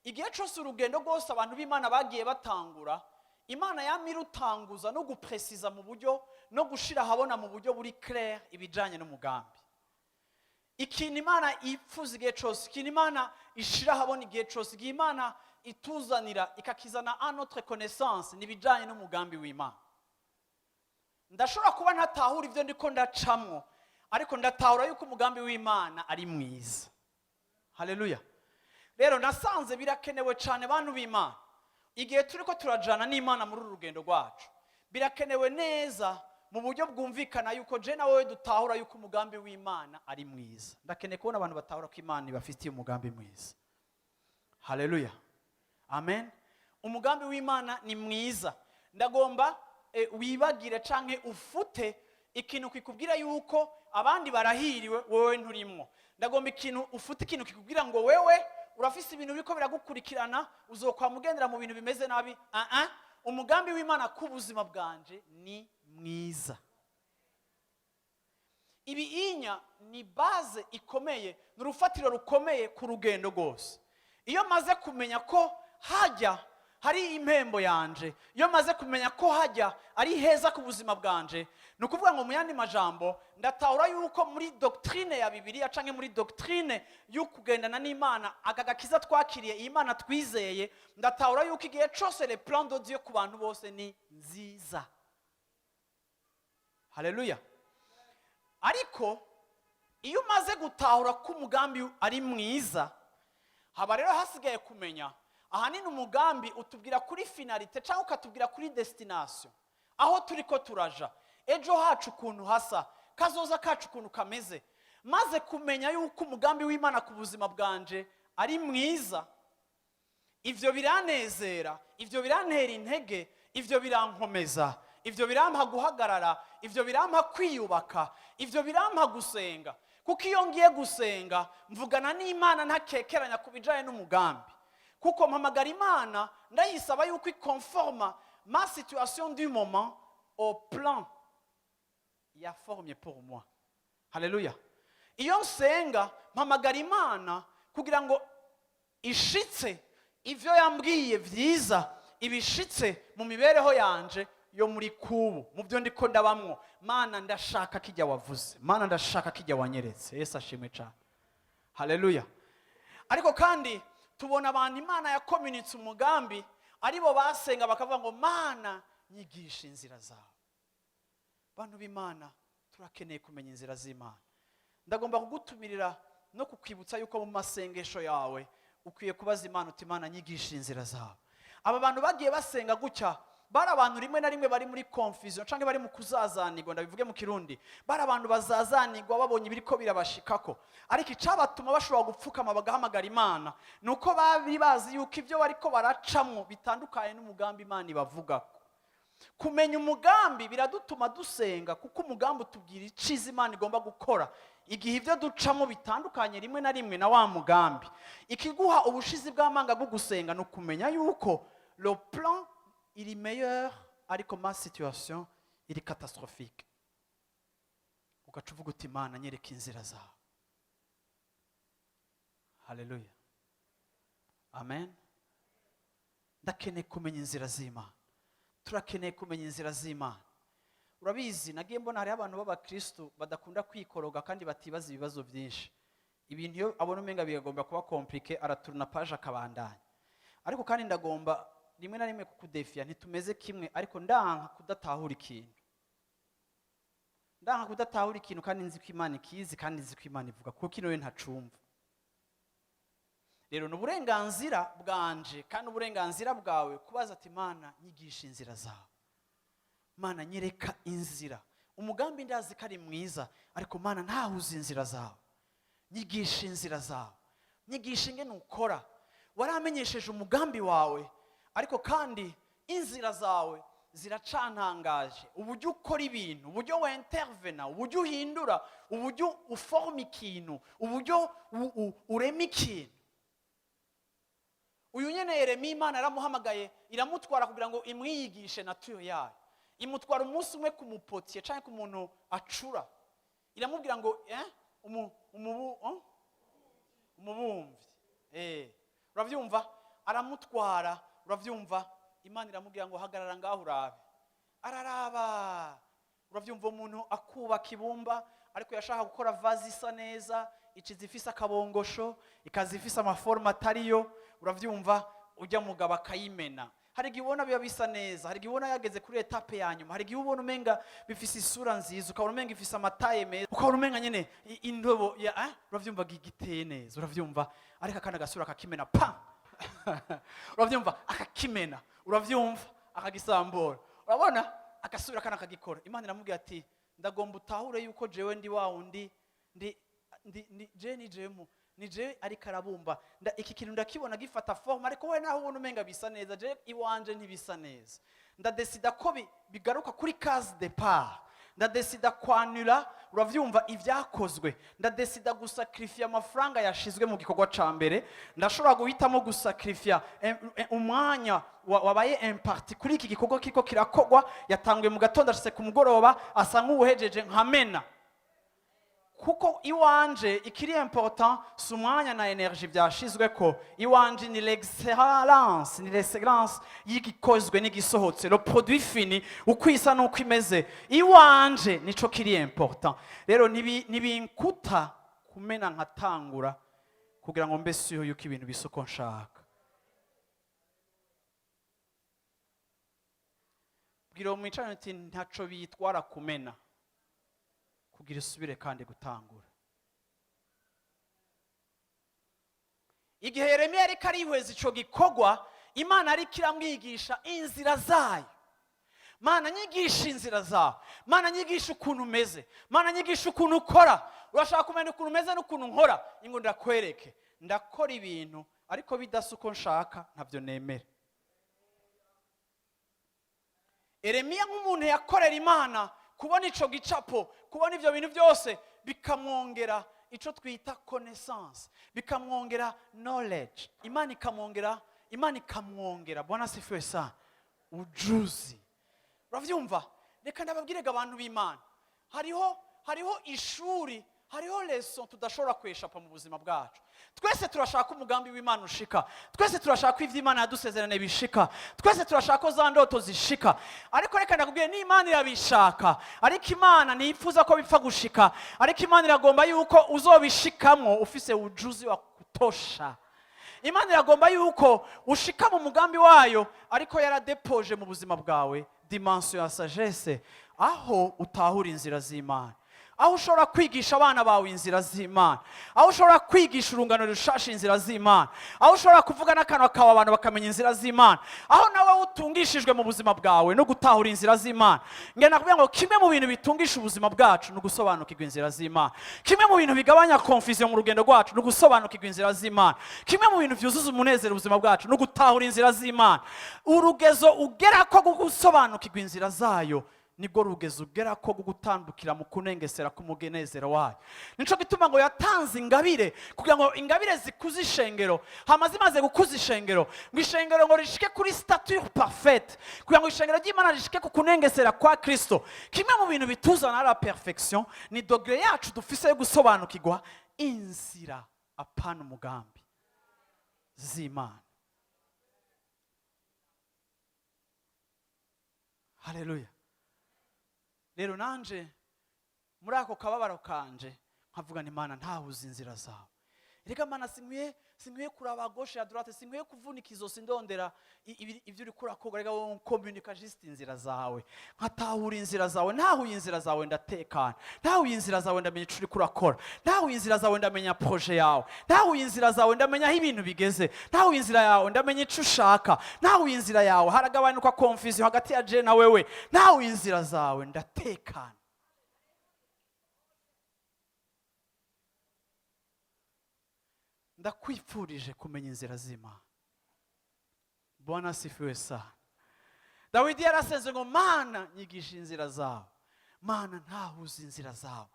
igihe cyose, urugendo rwose abantu b'Imana bagiye batangura, Imana yama irutanguza no gupresiza mu buryo no gushira ahabona mu buryo buri clair ibijanye n'umugambi. Ikintu Imana ipfuza igihe cyose, ikintu Imana ishira ahabona igihe cyose, igihe Imana ituzanira ikakizana à notre connaissance, ni ibijanye n'umugambi w'Imana. Ndashobora kuba ntatahura ibyo ndiko ndacamwo, ariko ndatahura yuko umugambi w'Imana ari mwiza. Haleluya. Rero nasanze birakenewe cyane, bantu b'Imana, igihe turi ko turajana n'Imana muri uru rugendo rwacu, birakenewe neza mu buryo bwumvikana yuko je na wowe dutahura yuko umugambi w'Imana ari mwiza. Ndakeneye kubona abantu batahura ko Imana ibafitiye umugambi mwiza. Haleluya, amen. Umugambi w'Imana ni mwiza. Ndagomba wibagire canke ufute ikintu kikubwira yuko abandi barahiriwe, wowe nturimwo. Ndagomba ikintu ufute, ikintu kikubwira ngo wewe urafise ibintu biriko biragukurikirana, uzokwama ugendera mu bintu bimeze nabi. Ah ah, umugambi w'Imana ku buzima bwanje ni mwiza. Ibi inya ni base ikomeye, ni urufatiro rukomeye ku rugendo rwose. Iyo maze kumenya ko hajya hari impembo yanje, iyo maze kumenya ko hajya ari heza ku buzima bwanje, ni ukuvuga ngo mu yandi majambo ndatahura yuko muri doctrine ya Bibiliya canke muri doctrine yo kugendana n'Imana, aka gakiza twakiriye, iyi Mana twizeye, ndatahura yuko igihe cose le plan de Dieu ku bantu bose ni nziza. Haleluya. Ariko iyo umaze gutahura ko umugambi ari mwiza, haba rero hasigaye kumenya ahanini umugambi utubwira kuri finalité cyangwa ukatubwira kuri destination, aho turi ko turaja, ejo hacu ukuntu hasa, kazoza kacu ukuntu kameze. Maze kumenya yuko umugambi w'Imana ku buzima bwanje ari mwiza, ivyo biranezera, ivyo birantera intege, ivyo birankomeza, ivyo birampa guhagarara, ivyo birampa kwiyubaka, ivyo birampa gusenga, kuko iyo ngiye gusenga mvugana n'Imana ntakekeranya ku bijanye n'umugambi, kuko mpamagara Imana ndayisaba yuko ikonforma ma situation du moment au plan yaformye pour moi. Haleluya. Iyo nsenga mpamagara Imana kugira ngo ishitse ivyo yambwiye vyiza, ibishitse mu mibereho yanje yo muri kubu, mu byo ndiko ndabamwo. Mana, ndashaka kijya wavuze. Mana, ndashaka kijya wanyeretse. Yesu ashimwe cyane. Haleluya. Ariko kandi tubona abantu Imana yakominitse umugambi, aribo basenga bakavuga ngo: "Mana, nyigisha inzira zawe." Bantu b'Imana, turakeneye kumenya inzira z'Imana. Ndagomba kugutumirira no kukwibutsa yuko mu masengesho yawe ukwiye kubaza Imana uti: "Imana, nyigisha inzira zawe." Aba bantu bagiye basenga gutya bari abantu rimwe na rimwe bari muri confusion cyangwa bari mu kuzazanirwa. Ndabivuge mu Kirundi, bari abantu bazazanirwa babonye ibiriko birabashikako. Ariko icyabatuma bashobora gupfukama bagahamagara Imana ni uko bari bazi yuko ibyo bariko baracamwo bitandukanye n'umugambi Imana ibavugako. Kumenya umugambi biradutuma dusenga, kuko umugambi utubwira iciza Imana igomba gukora igihe ibyo ducamo bitandukanye rimwe na rimwe na wa mugambi. Ikiguha ubushizi bw'amanga bwo gusenga ni ukumenya yuko le plan iri meilleur, ariko ma situation iri catastrophique. Ugaca uvuga uti: "Imana, nyereka inzira zawe." Haleluya, amen. Ndakeneye kumenya inzira z'Imana, turakeneye kumenya inzira z'Imana. Urabizi, nagiye mbona hariho abantu b'abakristu badakunda kwikoroga kandi batibaza ibibazo byinshi. Ibintu iyo abona umenga bigagomba kuba compliqué, araturuna page akabandanya. Ariko kandi ndagomba rimwe na rimwe kukudefiya. Ntitumeze kimwe, ariko ndanka kudatahura ikintu, ndanka kudatahura ikintu kandi nzi ko Imana ikizi, kandi nzi ko Imana ivuga, kuko ino we ntacumva. Rero ni uburenganzira bwanje kandi uburenganzira bwawe kubaza ati: "Imana, nyigisha inzira zawe. Mana, nyereka inzira. Umugambi ndazi ko ari mwiza, ariko Mana, ntahuze inzira zawe. Nyigisha inzira zawe, nyigisha ingene ukora. Waramenyesheje umugambi wawe, ariko kandi inzira zawe ziracantangaje, uburyo ukora ibintu, uburyo wintervena, uburyo uhindura, uburyo uforma ikintu, uburyo urema ikintu." Uyu nyene Yeremiya, Imana yaramuhamagaye, iramutwara kugira ngo imwiyigishe nature yayo. Imutwara umunsi umwe ku mu potier cyangwa ku muntu acura. Iramubwira ngo umubumbyi, urabyumva? Aramutwara, urabyumva? Imana iramubwira ngo: "Hagarara ngaho urabe." Araraba, urabyumva? Umuntu akubaka ibumba, ariko yashaka gukora vase isa neza, iciza ifise akabongosho, ikaza ifise ama forme atariyo, urabyumva? Ujya mugabo akayimena. Hari igihe ubona biba bisa neza, hari igihe ubona yageze kuri étape ya nyuma, hari igihe ubona umenga bifise isura nziza, ukabona umenga ifise ama taille meza, ukabona umenga nyene indobo ya uravyumva, giteye neza, uravyumva? Ariko akandi agasura akakimena pa, uravyumva? Akakimena, uravyumva? Akagisambura, urabona? Agasubira kandi akagikora. Imana iramubwira ati: "Ndagomba utahure yuko jewe ndi wa wundi ndi je ni jemu ni je ariko arabumba. Iki kintu ndakibona gifata forme, ariko we naho ubona umenga bisa neza, je iwanje ntibisa neza. Ndadesida ko bigaruka kuri case départ. Ndadesida kwanura, uravyumva, ibyakozwe. Ndadesida gusacrifier amafaranga yashizwe mu gikorwa ca mbere. Ndashobora guhitamo gusacrifier umwanya wabaye imparti kuri iki gikorwa kiriko kirakorwa. Yatanguye mu gatondo, ashitse ku mugoroba asa nk'uwuhejeje, nkamena, kuko iwanje ikiri important si umwanya na énergie byashizwe ko. Iwanje ni l'excellence, ni l'excellence y'igikozwe n'igisohotse, le produit fini, uko isa n'uko imeze. Iwanje nico kiri important. Rero ntibinkuta kumena nkatangura kugira ngo mbe siyo yuko ibintu bisa uko nshaka." Bwira uwo mwicaranye uti: "Ntaco bitwara kumena kugira usubire kandi gutangura." Igihe Yeremiya ariko arihweza ico gikorwa, Imana ariko iramwigisha inzira zayo. Mana, nyigisha inzira zawe. Mana, nyigisha ukuntu umeze. Mana, nyigisha ukuntu ukora. Urashaka kumenya ukuntu umeze n'ukuntu nkora? Ingo ndakwereke. Ndakora ibintu, ariko bidasa uko nshaka, ntabyo nemera. Yeremiya nk'umuntu yakorera Imana, kubona ico gicapo, kubona ivyo bintu byose, bikamwongera ico twita connaissance, bikamwongera knowledge. Imana ikamwongera, Imana ikamwongera, Bwana asifiwe sana, ujuzi, uravyumva? Reka ndababwirega, abantu b'Imana, hariho ishuri, hariho leçon tudashobora kweshapa mu buzima bwacu. Twese turashaka umugambi w'Imana ushika, twese turashaka ko ivyo Imana yadusezerane bishika, twese turashaka ko za ndoto zishika. Ariko reka ndakubwire, n'Imana irabishaka, ariko Imana ntiyifuza ko bipfa gushika. Ariko Imana iragomba yuko uzobishikamwo ufise ujuzi wa kutosha. Imana iragomba yuko ushika mu mugambi wayo, ariko yaradepoje mu buzima bwawe. Dimension ya sagesse, aho utahura inzira z'Imana, aho ushobora kwigisha abana bawe inzira z'Imana, aho ushobora kwigisha urungano rushasha inzira z'Imana, aho ushobora kuvuga n'akanwa kawe abantu bakamenya inzira z'Imana, aho nawe utungishijwe mu buzima bwawe no gutahura inzira z'Imana. Ngenda kubwira ngo kimwe mu bintu bitungisha ubuzima bwacu ni ugusobanukirwa inzira z'Imana. Kimwe mu bintu bigabanya confusion mu rugendo rwacu ni ugusobanukirwa inzira z'Imana. Kimwe mu bintu byuzuza umunezero ubuzima bwacu ni ugutahura inzira z'Imana. Urugezo ugera ko gusobanukirwa inzira zayo nibwo rugezo ugera ko gutandukira mu kunengesera k'umugenezero wayo. Nico gituma ngo yatanze ingabire kugira ngo ingabire zikuze ishengero. Hama zimaze gukuza ishengero, ngo ishengero ngo rishike kuri stature parfaite, kugira ngo ishengero ry'Imana rishike ku kunengesera kwa Kristo. Kimwe mu bintu bituzana la perfection ni degré yacu dufise yo gusobanukirwa inzira, apana umugambi, z'Imana. Haleluya! Rero nanje muri ako kababaro kanje nkavuga ni: "Imana, ntahuze inzira zawe. Reka Mana, sinkwiye kuraba gauche ya droite, sinkwiye kuvunika izosi ndondera ibyo uri kurakoga. Reka wowe communique juste inzira zawe, nkatahura inzira zawe. Ntahuye inzira zawe ndatekana, ntahuye inzira zawe ndamenya ico uri kurakora, ntahuye inzira zawe ndamenya projet yawe, ntahuye inzira zawe ndamenya aho ibintu bigeze, ntahuye inzira yawe ndamenya ico ushaka, ntahuye inzira yawe haragabanuka confusion hagati ya je na wewe, ntahuye inzira zawe ndatekana." Ndakwifurije kumenya inzira z'Imana. Bwana asifiwe sana. Dawidi yarasenze ngo: "Mana, nyigisha inzira zawe. Mana, ntahuze inzira zawe."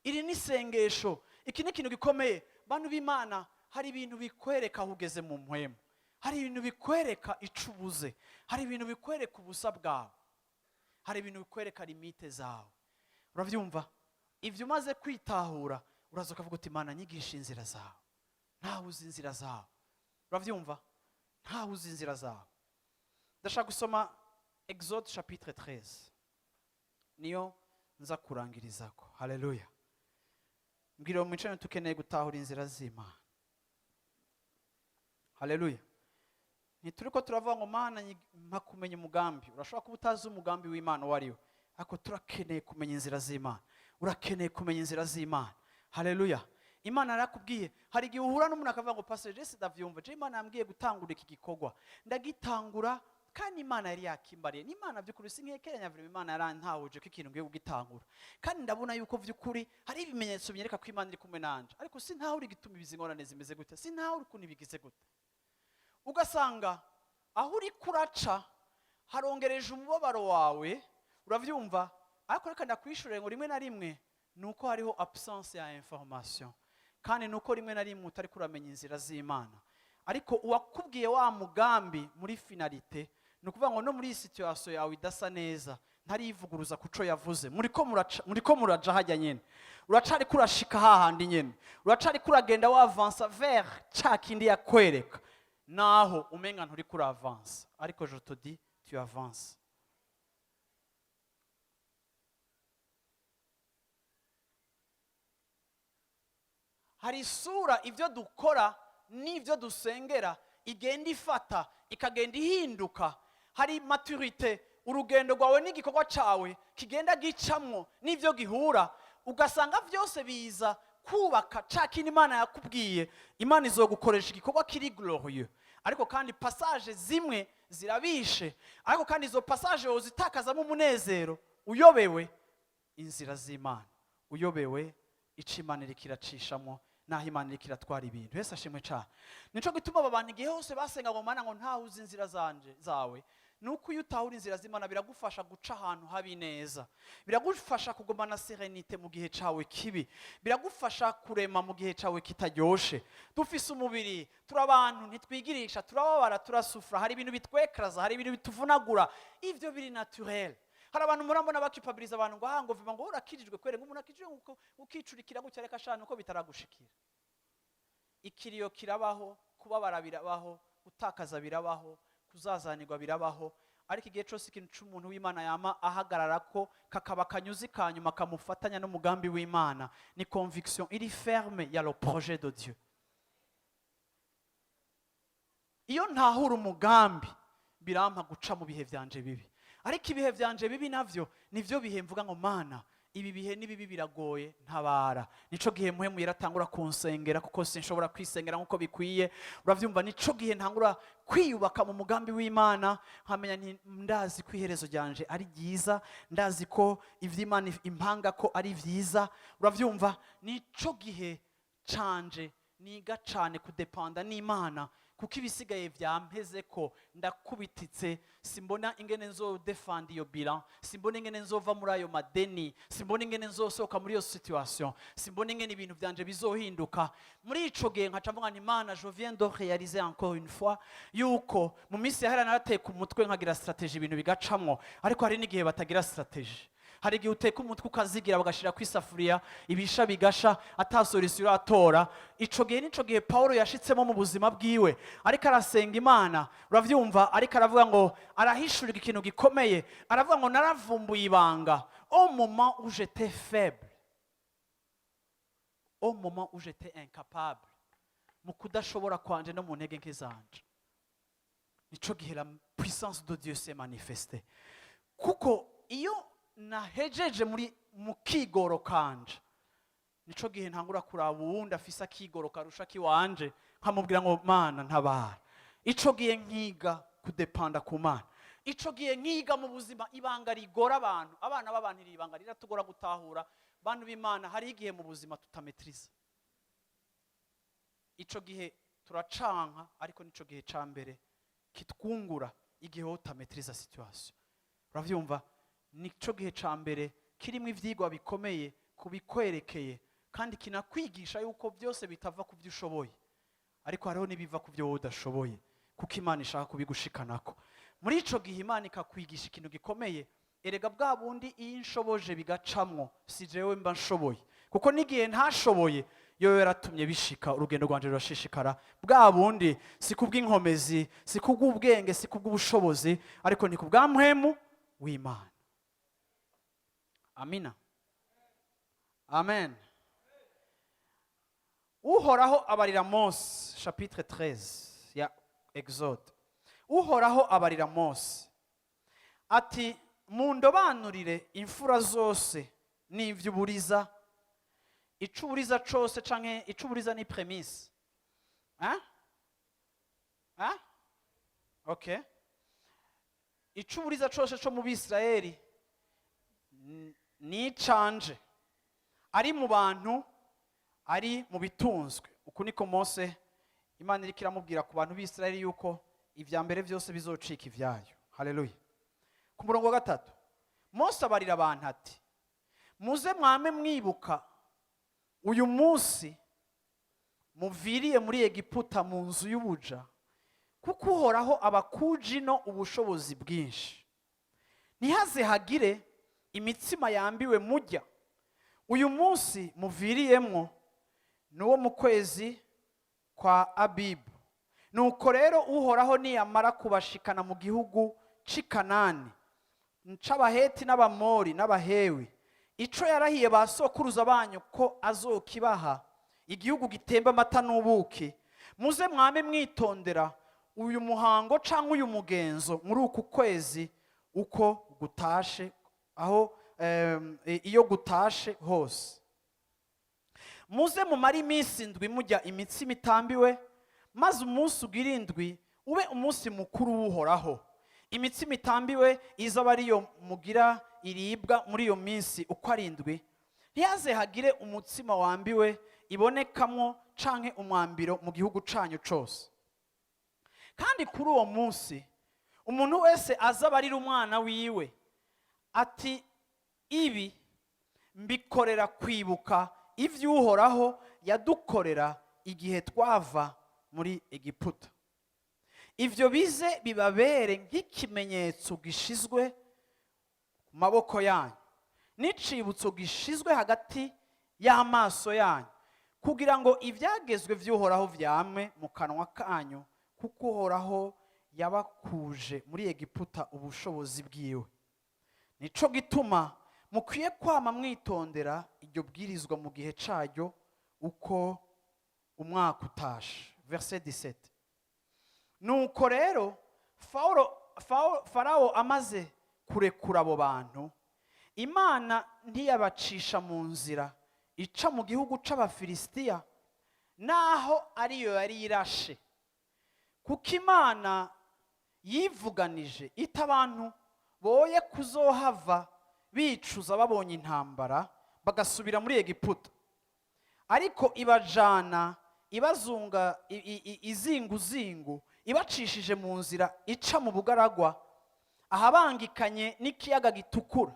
Iri ni isengesho, iki ni ikintu gikomeye, bantu b'Imana. Hari ibintu bikwereka aho ugeze mu mpwemu, hari ibintu bikwereka ico ubuze, hari ibintu bikwereka ubusa bwawe, hari ibintu bikwereka limites zawe. Urabyumva? Ibyo umaze kwitahura, uraza ukavuga uti: "Mana, nyigisha inzira zawe, ntawe uzi inzira zawe." Urabyumva? Ntawe uzi inzira zawe. Ndashaka gusoma Exode chapitre 13, niyo nza kurangirizako. Haleluya! Mbwira mu mwicarane, tukeneye gutahura inzira z'Imana. Haleluya! Ntituri ko turavuga ngo: "Mana, mpa kumenya umugambi." Urashobora kuba utazi umugambi w'Imana uwo ari we, ariko turakeneye kumenya inzira z'Imana. Urakeneye kumenya inzira z'Imana. Haleluya! Imana yarakubwiye. Hari igihe uhura n'umuntu akavuga ngo: "Pastor, jesi ndavyumva, je Imana yambwiye gutangura iki gikorwa, ndagitangura kandi Imana yari yakimbariye. N'Imana by'ukuri sinkekeranya, vraiment Imana yarantahuje ko ikintu ngiye kugitangura, kandi ndabona yuko by'ukuri hari ibimenyetso binyereka ko Imana iri kumwe nanje, ariko sintahura igituma izi ngorane zimeze gute, sintahura ukuntu ibigize gute." Ugasanga aho uri kuraca harongereje umubabaro wawe. Uravyumva? Ariko reka ndakwishurire ngo rimwe na rimwe ni uko hariho absence ya information, kandi ni uko rimwe na rimwe utari kuramenya inzira z'Imana. Ariko uwakubwiye wa mugambi muri finalité, ni ukuvuga ngo no muri iyi situation yawe idasa neza ntarivuguruza kuco yavuze. Muriko muraja hajya nyene, uracari kurashika hahandi nyene, uracari kuragenda wavansa vers ca kindi yakwereka, naho umenga nturi kuravansa. Ariko je te dis, tu avances. Hari isura ibyo dukora n'ibyo dusengera igenda ifata, ikagenda ihinduka. Hari maturité urugendo rwawe n'igikorwa cyawe kigenda gicamwo n'ibyo gihura, ugasanga byose biza kubaka ca kindi Imana yakubwiye. Imana izogukoresha igikorwa kiri glorieux, ariko kandi passage zimwe zirabishe, ariko kandi izo passage wozitakazamo umunezero uyobewe inzira z'Imana, uyobewe ico Imana iriko iracishamo n'aho Imana iriko iratwara ibintu. Yesu ashimwe cane. Nico gituma aba bantu igihe hose basenga ngo: "Mana," ngo, "ntawe uzi inzira zanje zawe." Nuko iyo utahura inzira z'Imana, biragufasha guca ahantu habi neza, biragufasha kugumana sérénité mu gihe cawe kibi, biragufasha kurema mu gihe cawe kitaryoshe. Dufise umubiri, turi abantu, ntitwigirisha, turababara, turasufura, hari ibintu bitwekaraza, hari ibintu bituvunagura. Ivyo biri naturel. Hari abantu murambona bakipabiliza abantu ngo aha ngo viva ngo urakijijwe kwere, ngo umuntu akijijwe ngo ukicurikira gutya. Reka shana uko bitaragushikira. Ikiriyo kirabaho, kubabara birabaho, gutakaza birabaho, kuzazanirwa birabaho. Ariko igihe cyose ikintu cy'umuntu w'Imana yama ahagarara ko kakaba akanyuzi ka nyuma kamufatanya n'umugambi w'Imana ni conviction iri ferme ya le projet de Dieu. Iyo ntahura umugambi, birampa guca mu bihe byanje bibi. Ariko ibihe byanje bibi navyo nivyo bihe mvuga ngo: "Mana, ibi bihe ni bibi, biragoye, ntabara." Nico gihe Mpwemu yaratangura kunsengera, kuko sinshobora kwisengera nk'uko bikwiye. Uravyumva? Nico gihe ntangura kwiyubaka mu mugambi w'Imana, nkamenya nti: "Ndazi ko iherezo ryanje ari ryiza, ndazi ko ivy'Imana impanga ko ari vyiza." Uravyumva? Nico gihe canje niga cane kudepanda n'Imana, kuko ibisigaye vyampeze ko ndakubititse, simbona ingene nzodefanda iyo bilan, simbona ingene nzova muri ayo madeni, simbona ingene nzosohoka muri iyo situation, simbona ingene ibintu vyanje bizohinduka. Muri ico gihe nkaca mvuga nti: "Mana, je viens de réaliser encore une fois yuko mu minsi yahera narateka umutwe, nkagira stratégie, ibintu bigacamwo." Ariko hari n'igihe batagira stratégie. Hari igihe uteka umutwe ukazigira, bagashira ku isafuriya, ibisha bigasha, ata solution uratora. Ico gihe nico gihe Paulo yashitsemo mu buzima bwiwe, ariko arasenga Imana. Uravyumva? Ariko aravuga ngo arahishurirwa ikintu gikomeye. Aravuga ngo: "Naravumbuye ibanga: au moment où j'étais faible, au moment où j'étais incapable, mu kudashobora kwanje no mu ntege nke zanje, nico gihe la puissance de Dieu s'est manifestée." Kuko iyo nahejeje muri mu kigoro kanje, nico gihe ntangura kuraba uwundi afise akigoro karusha kiwanje, nkamubwira ngo: "Mana, ntabara." Ico gihe nkiga kudepanda ku Mana. Ico gihe nkiga mu buzima ibanga rigora abantu, abana b'abantu. Iri ibanga riratugora gutahura, bantu b'Imana. Hari igihe mu buzima tutametiriza. Ico gihe turacanka, ariko nico gihe ca mbere kitwungura, igihe wowe utametiriza situation. Uravyumva? Nico gihe ca mbere kirimo ivyigwa bikomeye kubikwerekeye, kandi kinakwigisha yuko byose bitava ku byo ushoboye, ariko hariho n'ibiva ku byo wowe udashoboye, kuko Imana ishaka kubigushikanako. Muri ico gihe Imana ikakwigisha ikintu gikomeye. Erega bwa bundi iyo inshoboje bigacamwo, si jewe mba nshoboye, kuko n'igihe ntashoboye yo yaratumye bishika, urugendo rwanje rurashishikara. Bwa bundi si kubw'inkomezi, si kubw'ubwenge, si kubw'ubushobozi, ariko ni kubwa Mpwemu w'Imana. Amina, amen. Uhoraho abarira Mose, chapitre 13 ya Exode. Uhoraho abarira Mose ati: "Mundobanurire imfura zose n'ivy'uburiza, icuburiza cose canke icuburiza ni prémices, hein? Hein? Okay. Icuburiza cose co mu Bisirayeli ni icanje, ari mu bantu, ari mu bitunzwe." Uku niko Mose, Imana iriko iramubwira ku bantu b'Isirayeli yuko ivya mbere vyose bizocika ivyayo. Haleluya! Ku murongo wa 3, Mose abarira abantu ati: "Muze mwame mwibuka uyu munsi muviriye muri Egiputa, mu nzu y'ubuja, kuko Uhoraho abakuje ino ubushobozi bwinshi. Ntihaze hagire imitsima yambiwe mujya. Uyu munsi muviriyemwo ni uwo mu kwezi kwa Abibu. Nuko rero Uhoraho niyamara kubashikana mu gihugu c'i Kanani, c'Abaheti n'Abamori n'Abahewi, ico yarahiye ba sokuruza banyu ko azokibaha, igihugu gitemba amata n'ubuki, muze mwame mwitondera uyu muhango canke uyu mugenzo muri uku kwezi uko gutashe, aho iyo gutashe hose. Muze mumare iminsi 7 mujya imitsima itambiwe, maze umunsi ugira indwi ube umunsi mukuru w'Uhoraho. Imitsima itambiwe izaba ariyo mugira iribwa muri iyo minsi uko ari indwi. Ntihaze hagire umutsima wambiwe ibonekamwo canke umwambiro mu gihugu canyu cose. Kandi kuri uwo munsi umuntu wese aza abarira umwana wiwe ati: 'Ibi mbikorera kwibuka ivy'Uhoraho yadukorera igihe twava muri Egiputa.' Ivyo bize bibabere nk'ikimenyetso gishizwe ku maboko yanyu n'icibutso gishizwe hagati y'amaso yanyu, kugira ngo ibyagezwe vy'Uhoraho vyame mu kanwa kanyu, kuko Uhoraho yabakuje muri Egiputa ubushobozi bwiwe. Nico gituma mukwiye kwama mwitondera iryo bwirizwa mu gihe caryo uko umwaka utashe." Verset 17: "Nuko rero Farawo amaze Kurekura abo bantu, Imana ntiyabacisha mu nzira ica mu gihugu c'Abafilisitiya, naho ariyo yari irashe, kuko Imana yivuganije ita abantu boye kuzohava bicuza babonye intambara, bagasubira muri Egiputa. Ariko ibajana ibazunga izinguzingu, ibacishije mu nzira ica mu bugaragwa, ahabangikanye n'ikiyaga Gitukura.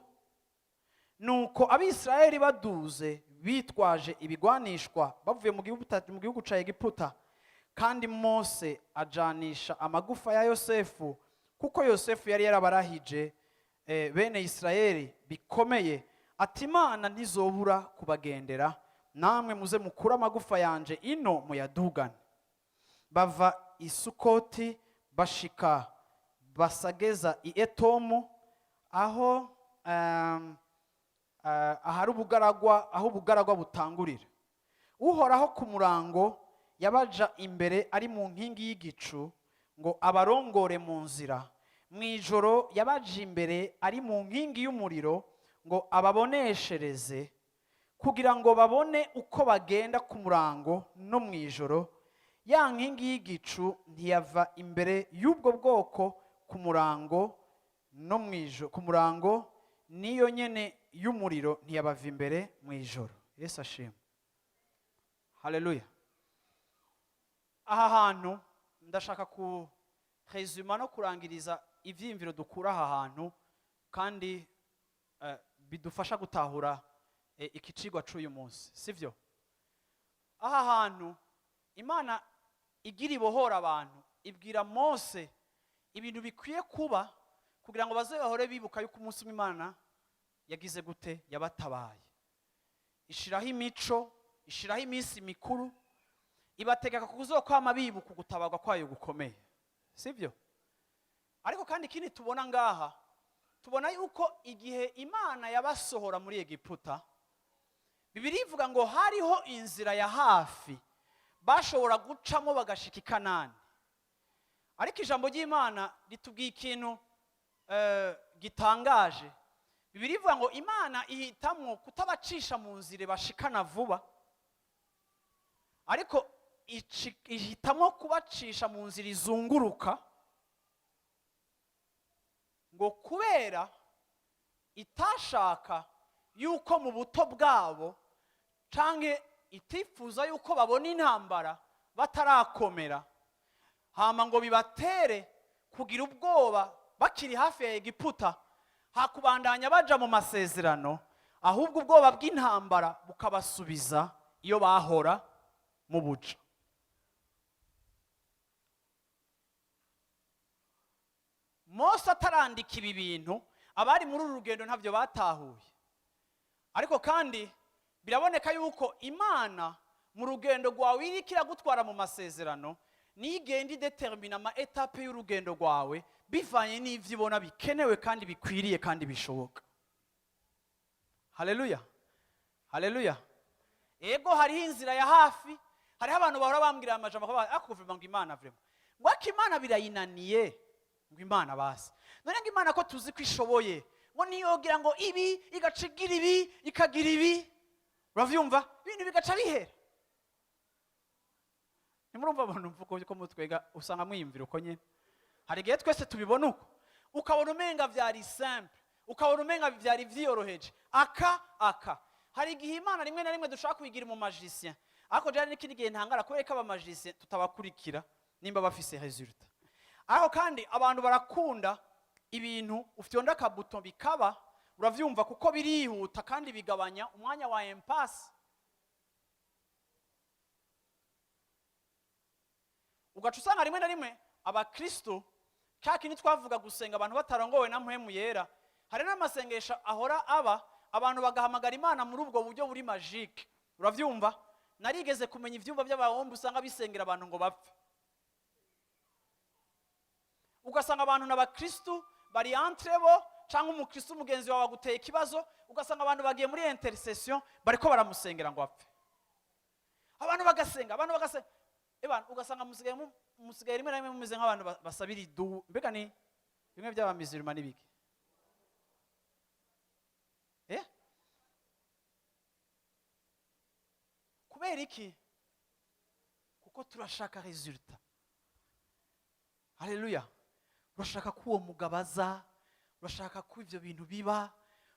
Nuko Abisirayeli baduze bitwaje ibigwanishwa, bavuye mu gihugu ca Egiputa. Kandi Mose ajanisha amagufa ya Yosefu, kuko Yosefu yari yarabarahije bene Isirayeli bikomeye, ati: "Imana ntizobura kubagendera, namwe muze mukure amagufa yanje ino muyadugane." Bava i Sukoti, bashika basageza i Etomu, aho ahari ubugaragwa, aho ubugaragwa butangurira. Uhoraho ku murango yabaja imbere ari mu nkingi y'igicu ngo abarongore mu nzira. Mu ijoro yabaja imbere ari mu nkingi y'umuriro ngo ababoneshereze, kugira ngo babone uko bagenda ku murango no mu ijoro. Ya nkingi y'igicu ntiyava imbere y'ubwo bwoko ku murango no mu ijoro, ku murango niyo nyene y'umuriro ntiyabava imbere mu ijoro. Yesu ashimwe, haleluya. Aha hantu ndashaka ku résuma no kurangiriza ivyiyumviro dukura aha hantu, kandi bidufasha gutahura iki cigwa c'uyu munsi, sivyo? Aha hantu Imana igira ibohora abantu, ibwira Mose ibintu bikwiye kuba kugira ngo baze bahore bibuka yuko umunsi umwe Imana yagize gute? Yabatabaye. Ishiraho imico, ishiraho iminsi mikuru, ibategeka kuzokwama bibuka ugutabarwa kwayo gukomeye, sibyo? Ariko kandi ikindi tubona ngaha, tubona yuko igihe Imana yabasohora muri Egiputa, Bibiliya ivuga ngo hariho inzira ya hafi bashobora gucamo bagashika i Kanani. Ariko ijambo ry'Imana ritubwiye ikintu gitangaje. Bibiliya ivuga ngo Imana ihitamwo kutabacisha mu nzira bashikana vuba, ariko ihitamwo kubacisha mu nzira izunguruka, ngo kubera itashaka yuko mu buto bwabo, canke itifuza yuko babona intambara batarakomera, hama ngo bibatere kugira ubwoba bakiri hafi ya Egiputa, hakubandanya baja mu masezerano, ahubwo ubwoba bw'intambara bukabasubiza iyo bahora mu buja. Mose atarandika ibi bintu, abari muri uru rugendo ntabyo batahuye. Ariko kandi biraboneka yuko Imana mu rugendo rwawe iriko iragutwara mu masezerano, niyo igenda idetermina ama étapes y'urugendo rwawe bivanye n'ivyo ibona bikenewe kandi bikwiriye kandi bishoboka. Haleluya, haleluya. Ego, hariho inzira ya hafi. Hariho abantu bahora bambwira amajambo bakavuga, ariko vraiment ngo Imana, vraiment ngo ariko Imana birayinaniye, ngo Imana basi none ngo Imana ko tuzi ko ishoboye, ngo niyogira ngo ibi igaca igira ibi, ikagira ibi, uravyumva, ibintu bigaca bihera. Ntimurumva abantu mvuga ko mutwega, usanga mwiyumvira uko nyene. Hari igihe twese tubibona uko, ukabona umenga vyari simple, ukabona umenga vyari vyiyoroheje aka. Hari igihe Imana rimwe na rimwe dushaka kuyigira mu magicien. Ariko jari n'ikindi gihe ntangara kubera ko abamagicien tutabakurikira nimba bafise résultat. Ariko kandi abantu barakunda ibintu ufyonda akabuto bikaba, uravyumva, kuko birihuta kandi bigabanya umwanya wa impasse. Ugaca usanga rimwe na rimwe abakristo, cya kintu twavuga, gusenga abantu batarongowe na Mpwemu Yera, hari n'amasengesho ahora aba, abantu bagahamagara Imana muri ubwo buryo buri magique, uravyumva. Narigeze kumenya ivyumba by'abahombe usanga bisengera abantu ngo bapfe, ugasanga abantu n'abakristu bari entre bo, cyangwa umukristu mugenzi wawe aguteye ikibazo, ugasanga abantu bagiye muri intercession, bariko baramusengera ngo apfe. Abantu bagasenga, abantu bagasenga. Ebana, ugasanga musigaye rimwe na rimwe mumeze nk'abantu basabira idubu. Mbega ni bimwe by'abamizirima n'ibiki? Kubera iki? Kuko turashaka résultat. Haleluya! Urashaka ko uwo mugabo aza, urashaka ko ibyo bintu biba,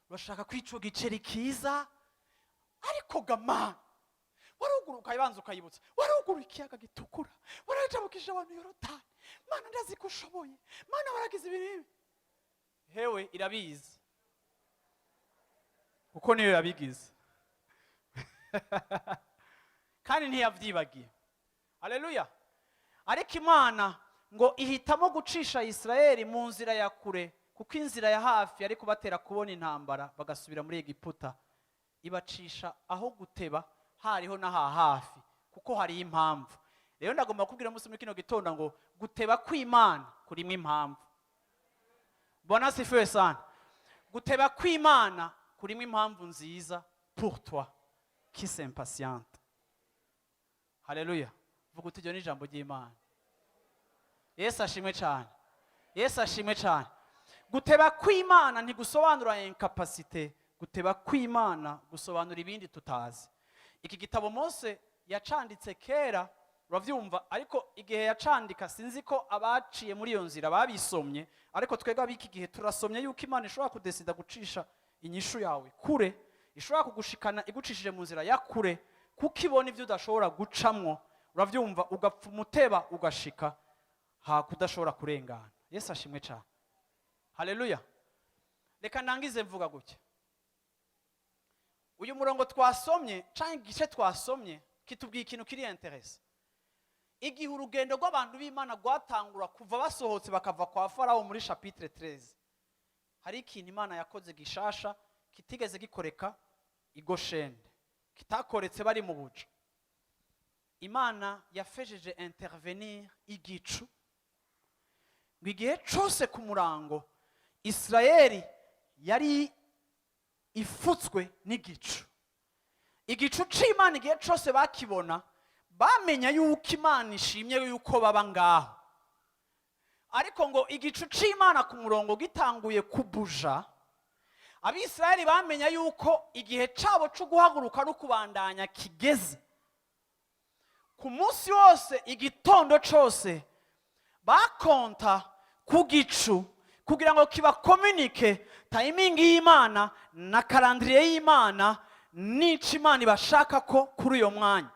urashaka ko ico giceri kiza. Ariko gama waruguru ukayibanza ukayibutsa, waruguru ikiyaga gitukura, warajabukije abantu Yorodani. Mana, ndazi ko ushoboye. Mana, waragize ibintu ibi. Hewe, irabizi kuko niyo yabigize kandi ntiyabyibagiye. Haleluya! Ariko Imana ngo ihitamo gucisha Isirayeli mu nzira ya kure, kuko inzira ya hafi yari kubatera kubona intambara bagasubira muri Egiputa. Ibacisha aho guteba hariho n'aha hafi, kuko hariho impamvu. Rero ndagomba kubwira umunsi muri kino gitondo ngo guteba kw'Imana kurimo impamvu. Bwana asifiwe sana. Guteba kw'Imana kurimo impamvu nziza pour toi qui s'impatiente. Haleluya! Vuga uti: "Iryo ni ijambo ry'Imana." Yesu ashimwe cyane, Yesu ashimwe cyane. Guteba kw'Imana ntigusobanura incapacité. Guteba kw'Imana gusobanura ibindi tutazi. Iki gitabo Mose yacanditse kera, urabyumva? Ariko igihe yacandika, sinzi ko abaciye muri iyo nzira babisomye, ariko twebwe ab'iki gihe turasomye yuko Imana ishobora kudesida gucisha inyishu yawe kure, ishobora kugushikana igucishije mu nzira ya kure, kuko ibona ibyo udashobora gucamwo, urabyumva? Ugapfa umuteba ugashika hakudashobora kurengana. Yesu ashimwe cyane. Haleluya! Reka ndangize mvuga gutya: uyu murongo twasomye cyangwa igice twasomye kitubwiye ikintu kiri intéressant. Igihe urugendo rw'abantu b'Imana rwatangura kuva basohotse bakava kwa Farawo muri chapitre 13, hari ikintu Imana yakoze gishasha kitigeze gikoreka i Goshende, kitakoretse bari mu buja. Imana yafejeje intervenir igicu, ngo igihe cyose ku murango Isirayeli yari ifutswe n'igicu. Igicu c'Imana, igihe cyose bakibona, bamenya yuko Imana ishimye yuko baba ngaho. Ariko ngo igicu c'Imana ku murongo gitanguye kubuja, Abisirayeli bamenya yuko igihe cyabo cyo guhaguruka no kubandanya kigeze. Ku munsi wose, igitondo cyose, bakonta ku gicu kugira ngo kibakominike timing y'Imana na calendrier y'Imana n'ico Imana ibashaka ko kuri uyo mwanya.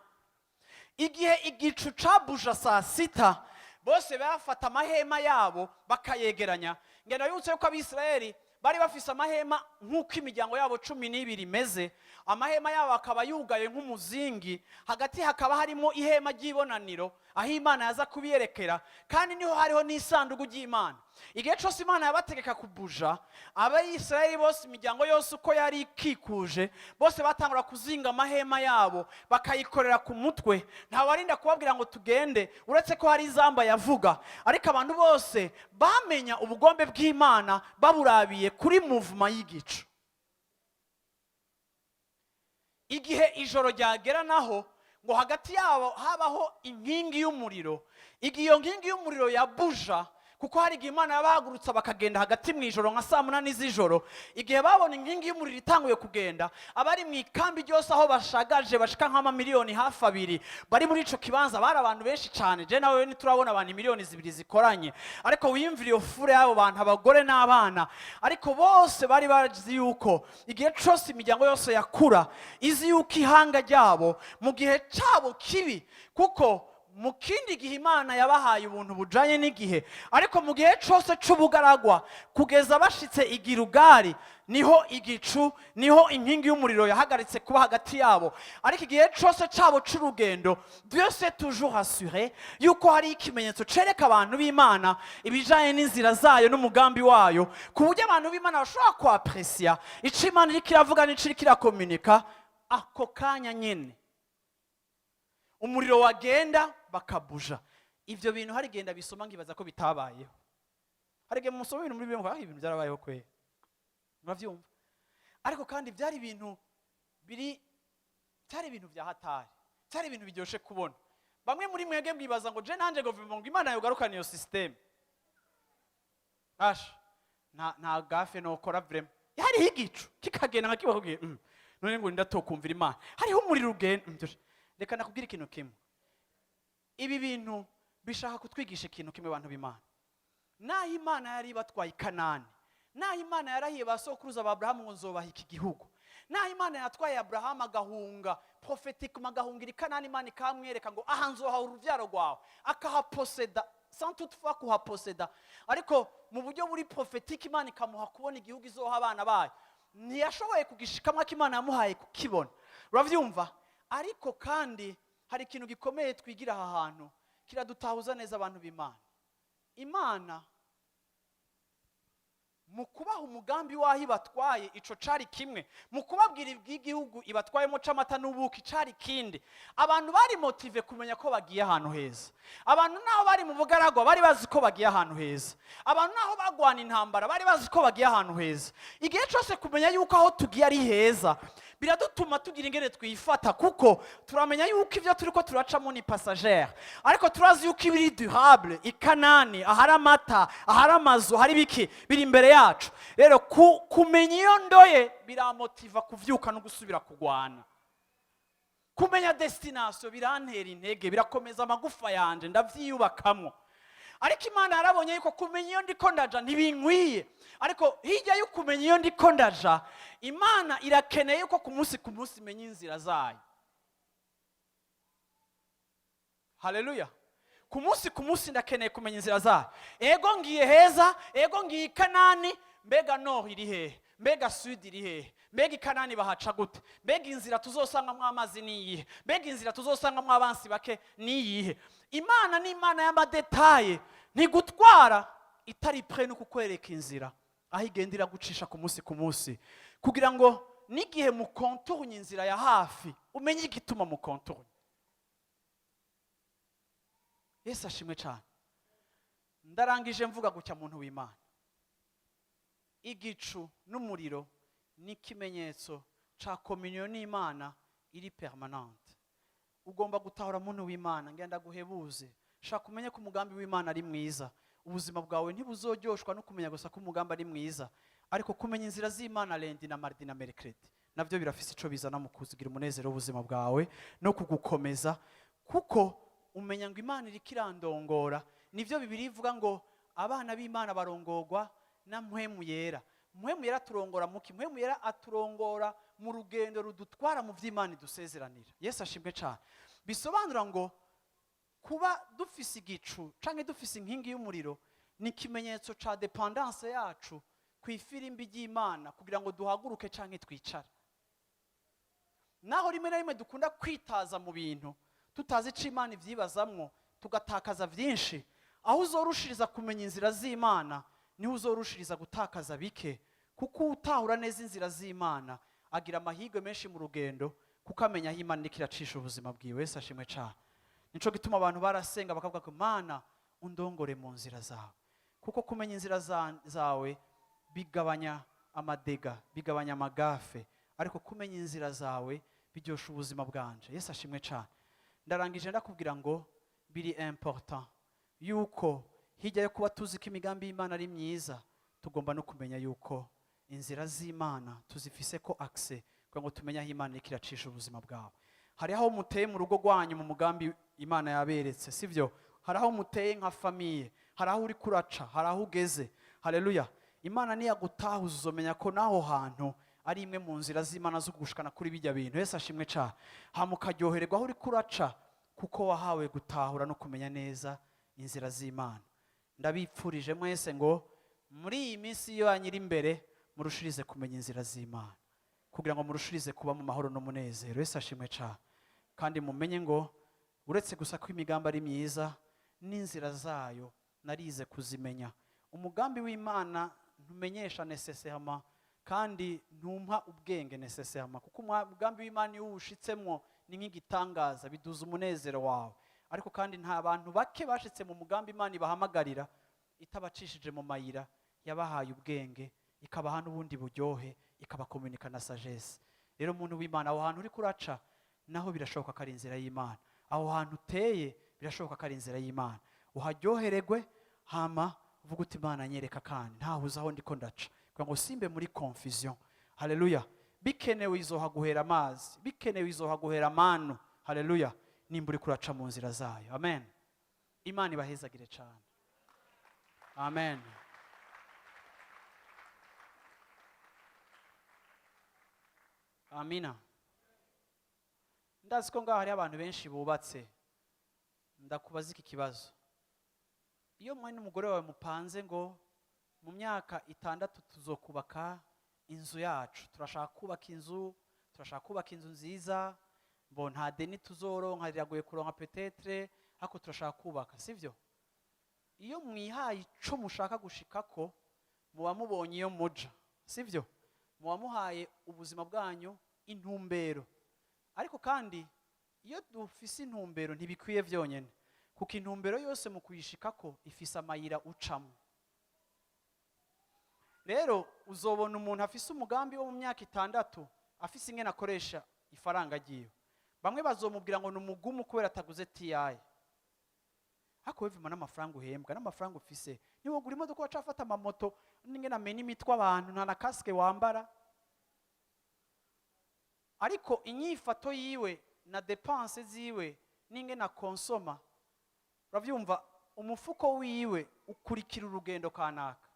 Igihe igicu cabuja saa 6, bose bafata amahema yabo bakayegeranya. Ngenda yutse yuko Abisirayeli bari bafise amahema nk'uko imiryango yabo 12 imeze, amahema yabo akaba yugaye nk'umuzingi, hagati hakaba harimo ihema ry'ibonaniro aho Imana yaza kubiyerekera, kandi niho hariho n'isanduku ry'Imana. Igihe cyose Imana yabategeka kubuja, Abayisirayeli bose, imiryango yose uko yari ikikuje, bose batangura kuzinga amahema yabo bakayikorera ku mutwe. Ntawarinda kubabwira ngo tugende, uretse ko hari izamba yavuga. Ariko abantu bose bamenya ubugombe bw'Imana baburabiye kuri mouvement y'igicu. Igihe ijoro ryagera naho, ngo hagati yabo habaho inkingi y'umuriro. Igihe iyo nkingi y'umuriro yabuja, kuko hari igihe Imana yabahagurutsa bakagenda hagati mu ijoro nka saa 8 z'ijoro, igihe babona inkingi y'umuriro itanguye kugenda, abari mu ikambi ryose aho bashagaje bashika nk'amamiliyoni hafi 2 bari muri ico kibanza, bari abantu benshi cyane. Je nawe ntiturabona abantu miliyoni 2 zikoranye, ariko wiyumvire iyo foule y'abo bantu, abagore n'abana. Ariko bose bari bazi yuko igihe cyose imiryango yose yakura izi yuko ihanga ryabo mu gihe cyabo kibi, kuko mu kindi gihe Imana yabahaye ubuntu bujanye n'igihe, ariko mu gihe cyose c'ubugaragwa kugeza bashitse i Girugari, niho igicu, niho inkingi y'umuriro yahagaritse kuba hagati yabo. Ariko igihe cyose cyabo c'urugendo, Dieu s'est toujours assuré yuko hari ikimenyetso cereka abantu b'Imana ibijanye n'inzira zayo n'umugambi wayo, ku buryo abantu b'Imana bashobora kwapresiya ico Imana iriko iravuga n'ico iriko irakomunika. Ako kanya nyene umuriro wagenda, bakabuja. Ivyo bintu hari igenda bisoma nkibaza ko bitabayeho. Hari igihe musoma ibintu muri Bibiliya ngo: "Ah, ibintu byarabayeho kweri." Muravyumva? Ariko kandi byari ibintu biri, byari ibintu bya hatari, byari ibintu biryoshe kubona. Bamwe muri mwebwe mwibaza ngo je nanje ngo ngo Imana yogarukana iyo système. Asha, nta gaffe nokora vraiment. Hariho igicu kikagenda nka kibakubwiye, none ngo ndatokumvira Imana, hariho umuriro ugenda. Reka nakubwira ikintu kimwe. Ibi bintu bishaka kutwigisha ikintu kimwe, bantu b'Imana. Naho Imana yari ibatwaye i Kanani, naho Imana yarahiye ba sokuruza ba Aburahamu ngo nzobaha iki gihugu, naho Imana yatwaye Aburahamu agahunga prophétiquement, agahungira i Kanani, Imana ikamwereka ngo aha nzoha urubyaro rwawe, akahaposeda, sans toutefois kuhaposeda, ariko mu buryo buri prophétique Imana ikamuha kubona igihugu izoha abana bayo. Ntiyashoboye kugishikamwo ko Imana yamuhaye kukibona, urabyumva? Ariko kandi hari ikintu gikomeye twigira aha hantu, kiradutahuza neza, abantu b'Imana. Imana mu kubaha umugambi w'aho ibatwaye, ico cari kimwe. Mu kubabwira iby'igihugu ibatwayemo c'amata n'ubuki, cari ikindi. Abantu bari motivés kumenya ko bagiye ahantu heza. Abantu naho bari mu bugaragwa bari bazi ko bagiye ahantu heza. Abantu naho bagwana intambara bari bazi ko bagiye ahantu heza. Igihe cyose kumenya yuko aho tugiye ari heza biradutuma tugira ingene twifata, kuko turamenya yuko ibyo turi ko turacamo ni passager, ariko turazi yuko ibiri durable i Kanani, ahari amata, ahari amazu, hari ibiki biri imbere yacu. Rero kumenya iyo ndoye biramotiva kuvyuka no gusubira kugwana. Kumenya destination birantera intege, birakomeza amagufa yanje, ndavyiyubakamwo. Ariko Imana yarabonye yuko kumenya iyo ndiko ndaja ntibinkwiye, ariko hirya yo kumenya iyo ndiko ndaja, Imana irakeneye yuko ku munsi ku munsi imenya inzira zayo. Haleluya! Ku munsi ku munsi ndakeneye kumenya inzira zayo. Ego ngiye heza, ego ngiye i Kanani. Mbega nord iri hehe? Mbega sud iri hehe? Mbega i Kanani bahaca gute? Mbega inzira tuzosangamo amazi ni iyihe? Mbega inzira tuzosangamo abansi bake ni iyihe? Imana ni Imana y'ama détails. Ntigutwara itari prêt no kukwereka inzira aho igenda iragucisha ku munsi ku munsi, kugira ngo n'igihe mukontorunye inzira ya hafi umenye igituma mukontorunye. Yesu ashimwe cyane. Ndarangije mvuga gutya, muntu w'Imana: igicu n'umuriro ni ikimenyetso ca communion n'Imana iri permanente. Ugomba gutahura, muntu w'Imana, ngenda guhebuze, shaka umenye ko umugambi w'Imana ari mwiza. Ubuzima bwawe ntibuzoryoshwa no kumenya gusa ko umugambi ari mwiza, ariko kumenya inzira z'Imana lundi na mardi na mercredi nabyo birafise ico bizana mu kuzigira umunezero w'ubuzima bwawe no kugukomeza, kuko umenya ngo Imana iriko irandongora. Nivyo Bibiri ivuga ngo abana b'Imana barongorwa na Mpwemu Yera. Mpwemu Yera aturongora muki? Mpwemu Yera aturongora mu rugendo rudutwara mu vy'Imana idusezeranira. Yesu ashimwe cane. Bisobanura ngo kuba dufise igicu canke dufise inkingi y'umuriro ni ikimenyetso ca dépendance yacu ku ifirimbi ry'Imana, kugira ngo duhaguruke canke twicare. Naho rimwe na rimwe dukunda kwitaza mu bintu tutazi ico Imana ivyibazamwo, tugatakaza vyinshi. Aho uzorushiriza kumenya inzira z'Imana niho uzorushiriza gutakaza bike, kuko utahura neza inzira z'Imana agira amahirwe menshi mu rugendo, kuko amenya aho Imana iriko iracisha ubuzima bwiwe. Yesu ashimwe cane. Nico gituma abantu barasenga bakavuga ko Mana undongore mu nzira zawe, kuko kumenya inzira zawe bigabanya ama dégâts, bigabanya ama gaffes, ariko kumenya inzira zawe biryosha ubuzima bwanje. Yesu ashimwe cane. Ndarangije ndakubwira ngo biri important yuko hirya yo kuba tuzi ko imigambi y'Imana ari myiza, tugomba no kumenya yuko inzira z'Imana tuzifise ko accès, kugira ngo tumenye aho Imana iriko iracisha ubuzima bwawe. Hari aho muteye mu rugo rwanyu, mu mugambi Imana yaberetse, sibyo? Hari aho muteye nka famille, hari aho uri kuraca, hari aho ugeze. Haleluya! Imana niyagutahuza uzomenya ko n'aho hantu ari imwe mu nzira z'Imana zo kugushikana kuri bijya bintu. Yesu ashimwe cane. Hama ukaryohererwa aho uri kuraca, kuko wahawe gutahura no kumenya neza inzira z'Imana. Ndabipfurije mwese ngo muri iyi minsi yanyu iri imbere murushirize kumenya inzira z'Imana, kugira ngo murushirize kuba mu mahoro n'umunezero. Yesu ashimwe cane. Kandi mumenye ngo uretse gusa ko imigambi ari myiza, n'inzira zayo narize kuzimenya. Umugambi w'Imana ntumenyesha nécessairement kandi ntumpa ubwenge nécessairement, kuko umugambi w'Imana iyo uwushitsemwo ni nk'igitangaza, biduza umunezero wawe. Ariko kandi nta bantu bake bashitse mu mugambi Imana ibahamagarira itabacishije mu mayira yabahaye ubwenge, ikabaha n'ubundi buryohe, ikabakomunika na sagesse. Rero umuntu w'Imana, aho hantu uri kuraca naho birashoboka ko ari inzira y'Imana. Aho hantu uteye birashoboka ko ari inzira y'Imana. Uharyohererwe, hama uvuga uti Imana nyereka kandi ntahuze aho ndiko ndaca, kugira ngo simbe muri confusion. Haleluya! Bikenewe izohaguhera amazi, bikenewe izohaguhera manu. Haleluya! Haleluya! Nimba uriko uraca mu nzira zayo. Amen. Imana ibahezagire cyane. Amen. Amina. Ndazi ko ngaho hariho abantu benshi bubatse. Ndakubaza iki kibazo: iyo mwe n'umugore wawe mupanze ngo mu myaka 6 tuzokubaka inzu yacu, turashaka kubaka inzu, turashaka kubaka inzu nziza, mbo nta deni tuzoronka, riragoye kuronka peut-être, ariko turashaka kubaka, sivyo? Iyo mwihaye ico mushaka gushikako, muba mubonye iyo muja, sivyo? Muba muhaye ubuzima bwanyu intumbero. Ariko kandi iyo dufise intumbero ntibikwiye vyonyene, kuko intumbero yose mu kuyishikako ifise amayira ucamo. Rero uzobona umuntu afise umugambi wo mu myaka 6 afise ingene akoresha ifaranga ryiwe. Bamwe bazomubwira ngo ni umugumu kubera ataguze TI. Ariko wewe vima n'amafaranga uhembwa n'amafaranga ufise, niwogura imodoka, wacafata amamoto n'ingene amena imitwe abantu, nta na casque wambara. Ariko inyifato yiwe na dépenses ziwe n'ingene akonsoma, uravyumva, umufuko wiwe ukurikira urugendo kanaka,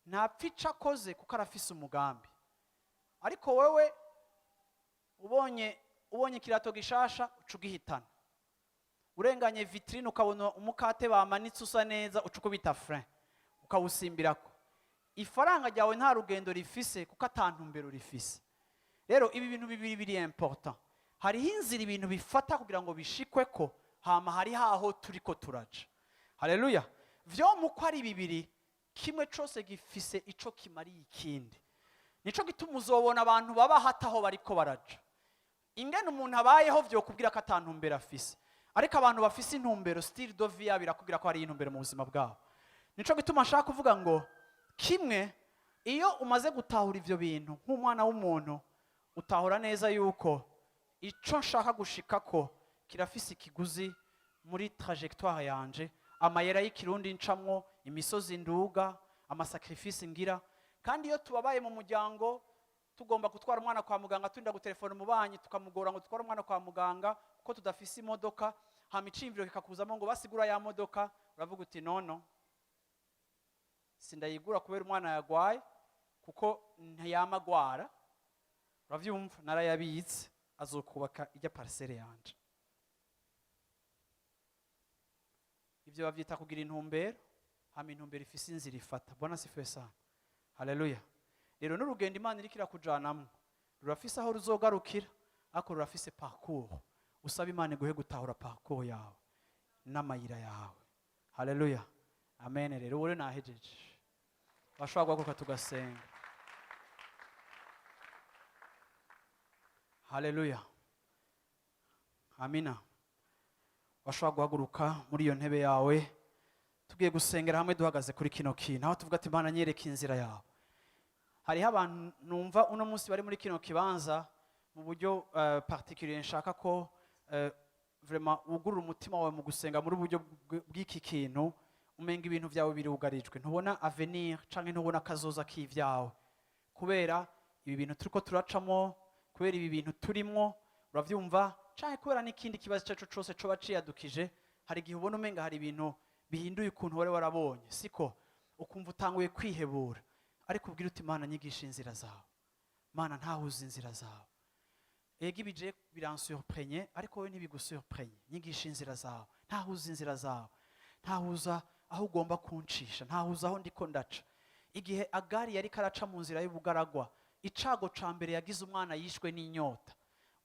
ntapfa ico akoze kuko arafise umugambi. Ariko wewe ubonye ikirato gishasha uca ugihitana, urenganye vitrine ukabona umukate bamanitse usa neza uca ukubita frein ukawusimbirako. Ifaranga ryawe nta rugendo rifise kuko ata ntumbero rifise. Rero ibi bintu bibiri biri important. Hariho inzira ibintu bifata kugira ngo bishikweko, hama hari haho turiko turaja. Haleluya! Vyo muko ari bibiri, kimwe cose gifise ico kimariye ikindi. Nico gituma uzobona abantu baba hataho bariko baraja. Ingene umuntu abayeho vyokubwira ko ata ntumbero afise, ariko abantu bafise intumbero, style de vie yabo irakubwira ko hari intumbero mu buzima bwabo. Nico gituma nshaka kuvuga ngo kimwe, iyo umaze gutahura ivyo bintu nk'umwana w'umuntu, utahura neza yuko ico nshaka gushikako kirafise ikiguzi muri trajectoire yanje, amayera y'ikirundi ncamwo, imisozi nduga, ama sacrifices ngira. Kandi iyo tubabaye mu muryango, tugomba gutwara umwana kwa muganga, turinda gutelefona umubanyi tukamugora ngo dutware umwana kwa muganga kuko tudafise imodoka, hama iciyumviro kikakuzamo ngo basigura ya modoka, uravuga uti: "Non, sindayigura kubera umwana yagwaye, kuko ntiyama agwara." Uravyumva, narayabitse, azokubaka ijya parcelle yanje. Ivyo bavyita kugira intumbero. Hama intumbero ifise inzira ifata. Bwana sifiwe sana. Haleluya! Rero n'urugendo Imana iriko irakujanamwo rurafise aho ruzogarukira, ariko rurafise parcours. Usaba Imana iguhe gutahura parcours yawe n'amayira yawe. Haleluya, amen. Rero ubu rero nahejeje, bashobora guhaguruka tugasenga. Haleluya, amina. Washobora guhaguruka muri iyo ntebe yawe, tugiye gusengera hamwe duhagaze kuri kino kintu, aho tuvuga ati: "Imana, nyereka inzira yawe." Hariho abantu numva uno munsi bari muri kino kibanza mu buryo particulier, nshaka ko vraiment wugurura umutima wawe mu gusenga muri uburyo bw'iki kintu. Umenga ibintu byawe birugarijwe, ntubona avenir canke ntubona akazoza k'ivyawe kubera ibi bintu turiko turacamo, kubera ibi bintu turimwo, uravyumva, canke kubera n'ikindi kibazo icyo arico cose coba ciyadukije. Hari igihe ubona umenga hari ibintu bihinduye ukuntu wari warabonye, siko? Ukumva utanguye kwihebura, ariko ubwira uti: "Mana, nyigisha inzira zawe. Mana, ntahuze inzira zawe. Ega ibije biransurprenye, ariko wowe ntibigusurprenye. Nyigisha inzira zawe, ntahuze inzira zawe, ntahuza aho ugomba kuncisha, ntahuza aho ndiko ndaca." Igihe Agari yari karaca mu nzira y'ubugaragwa, icago ca mbere yagize, umwana yishwe n'inyota.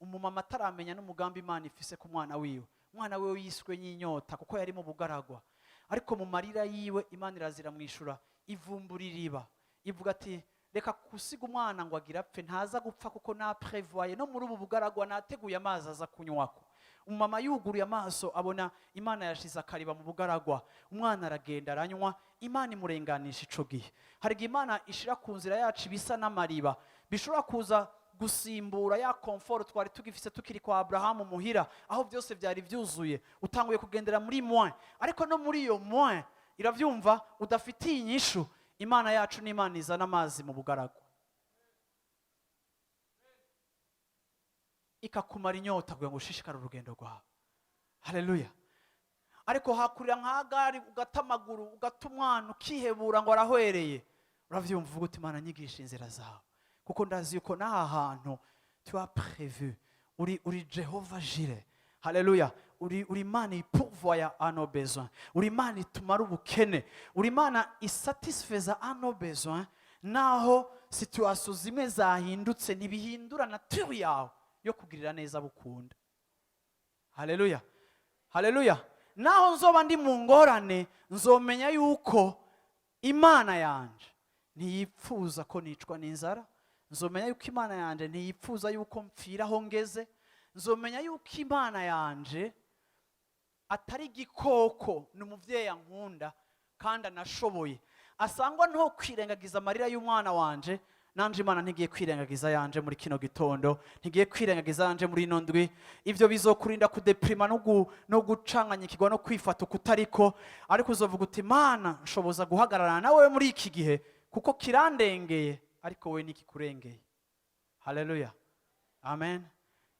Umumama ataramenya n'umugambi Imana ifise ku mwana wiwe, umwana wiwe yishwe n'inyota kuko yari mu bugaragwa. Ariko mu marira yiwe Imana irazira mwishura, ivumbura iriba, ivuga ati: "Reka gusiga umwana ngo agire apfe, ntaza gupfa kuko naprévoye no muri ubu bugaragwa nateguye amazi aza kunywako." Umumama yuguruye amaso abona Imana yashize akariba mu bugaragwa, umwana aragenda aranywa, Imana imurenganisha ico gihe. Hari igihe Imana ishira ku nzira yacu ibisa n'amariba bishobora kuza gusimbura ya confort twari tugifise tukiri kwa Aburahamu muhira, aho byose byari byuzuye. Utanguye kugendera muri moins, ariko no muri iyo moins, iravyumva, udafitiye inyishu, Imana yacu ni Imana izana amazi mu bugaragwa. Ikakumara inyota kugira ngo ushishikare urugendo rwawe. Haleluya! Ariko hakurira nka Hagari, ugata amaguru, ugata umwana, ukihebura ngo arahwereye. Uravyumva, uvuga uti: "Imana, nyigisha inzira zawe, kuko ndazi yuko n'aha hantu tu as prévu." Uri Jehova Jireh. Haleluya! Uri Imana ipourvoya à nos besoins, uri Imana itumara ubukene, uri Imana isatisfeza à nos besoins. Naho situation zimwe zahindutse, ntibihindura nature yawe yo kugirira neza bukunda. Haleluya, haleluya! Naho nzoba ndi mu ngorane, nzomenya yuko Imana yanje ntiyipfuza ko nicwa n'inzara. Nzomenya yuko Imana yanje ntiyipfuza yuko mpfira aho ngeze. Nzomenya yuko Imana yanje atari igikoko, ni umubyeyi ankunda kandi anashoboye, asangwa nto kwirengagiza amarira y'umwana wanje. Nanje Imana ntigiye kwirengagiza yanje muri kino gitondo, ntigiye kwirengagiza yanje muri ino ndwi. Ibyo bizokurinda kudeprima no gucanganyikirwa no kwifata ukutariko, ariko uzovuga uti: "Imana, nshoboza guhagararana nawe muri iki gihe, kuko kirandengeye, ariko we ntikikurengeye." Haleluya, amen.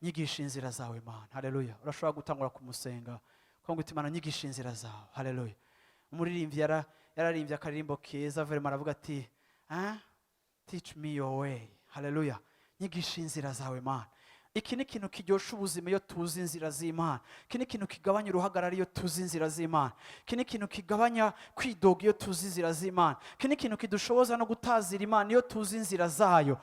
Nyigisha inzira zawe, Mana. Haleluya! Urashobora gutangura kumusenga ukavuga uti: "Imana, nyigisha inzira zawe." Haleluya! Umuririmbyi yararimbye akaririmbo keza vraiment, aravuga ati: "Ah, teach me your way." Haleluya! Nyigisha inzira zawe, Mana. Iki ni ikintu kiryosha ubuzima iyo tuzi inzira z'Imana. Iki ni ikintu kigabanya uruhagarara iyo tuzi inzira z'Imana. Iki ni ikintu kigabanya kwidoga iyo tuzi inzira z'Imana. Iki ni ikintu kidushoboza no gutazira Imana iyo tuzi inzira zayo.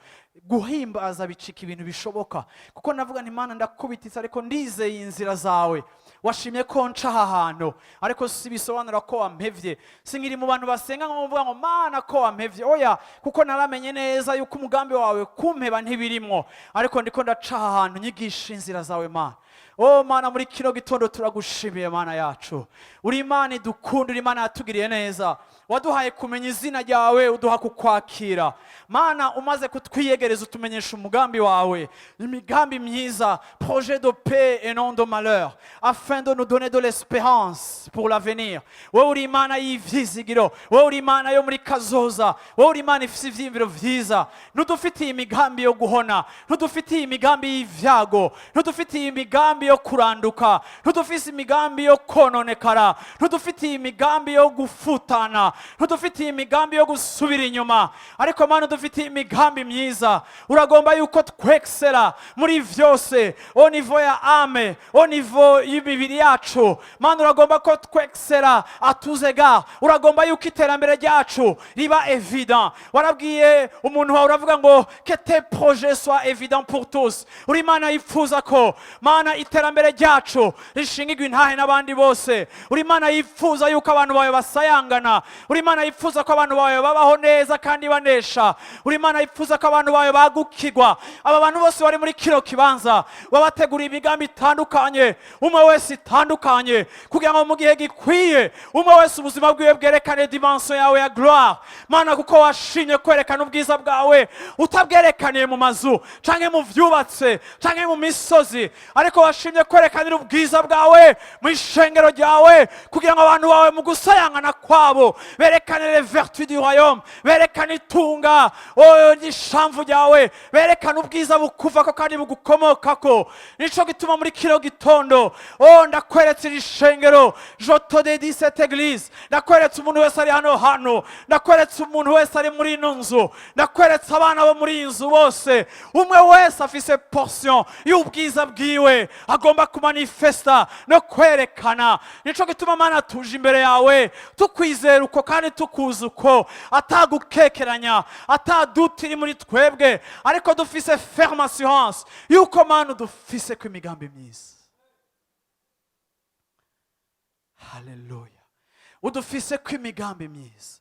Guhimbaza bicika ibintu bishoboka, kuko navuga nti: "Imana, ndakubititse, ariko ndizeye inzira zawe. Washimye ko nca aha hantu, ariko si bisobanura ko wampevye." Sinkiri mu bantu basenga ngo mvuga ngo: "Mana, ko wampevye?" Oya, kuko naramenye neza yuko umugambi wawe kumpeba ntibirimwo, ariko ndiko ndaca aha hantu. Nyigisha inzira zawe, Mana. Oh Mana, muri kino gitondo turagushimiye, Mana yacu. Uri Imana idukunda, uri Imana yatugiriye neza. Waduhaye kumenya izina ryawe, uduha kukwakira. Mana, umaze kutwiyegereza, utumenyesha umugambi wawe, imigambi myiza, projet de paix et non de malheur, afin de nous donner de l'espérance pour l'avenir. Wowe uri Imana y'ivyizigiro, wowe uri Imana yo muri kazoza, wowe uri Imana ifise ivyiyumviro vyiza. Ntudufitiye imigambi yo guhona, ntudufitiye imigambi y'ivyago, ntudufitiye imigambi yo kuranduka, ntudufise imigambi yo kononekara, ntudufitiye imigambi yo gufutana, ntudufitiye imigambi yo gusubira inyuma, ariko Mana, udufitiye imigambi myiza. Uragomba yuko twexera muri vyose, au niveau ya âme, au niveau y'imibiri yacu. Mana, uragomba ko twexera atuzega, uragomba yuko iterambere ryacu riba évident. Warabwiye umuntu wawe, uravuga ngo: "Que tes projets soient évidents pour tous." Uri Imana yifuza ko, Mana, iterambere ryacu rishingirwa intahe n'abandi bose. Uri Imana yifuza yuko abantu bawe basayangana. Uri Imana yifuza ko abantu bawe babaho neza kandi banesha. Uri Imana yifuza ko abantu bawe bagukirwa. Aba bantu bose bari muri kino kibanza, wabateguriye imigambi itandukanye, umwe wese itandukanye, kugira ngo mu gihe gikwiye umwe wese ubuzima bwiwe bwerekane dimension yawe ya gloire. Mana, kuko washimye kwerekana ubwiza bwawe, utabwerekaniye mu mazu canke mu vyubatse canke mu misozi, ariko washimye kwerekanira ubwiza bwawe mu ishengero ryawe, kugira ngo abantu bawe mu gusayangana kwabo berekane les vertus du royaume, berekane itunga, oh, ry'ishamvu ryawe, berekane ubwiza bukuvako kandi bugukomokako. Nico gituma muri kino gitondo, oh, ndakweretse iri shengero. Je te dédie cette église. Ndakweretse umuntu wese ari hano hano, ndakweretse umuntu wese ari muri ino nzu, ndakweretse abana bo muri iyi nzu bose. Umwe wese afise portion y'ubwiza bwiwe agomba kumanifesta no kwerekana. Nico gituma, Mana, tuje imbere yawe tukwizera uko kandi tukuzi uko, atagukekeranya, ata doute iri muri twebwe, ariko dufise ferme assurance yuko, Mana, dufise ko imigambi myiza. Haleluya! Udufise ko imigambi myiza.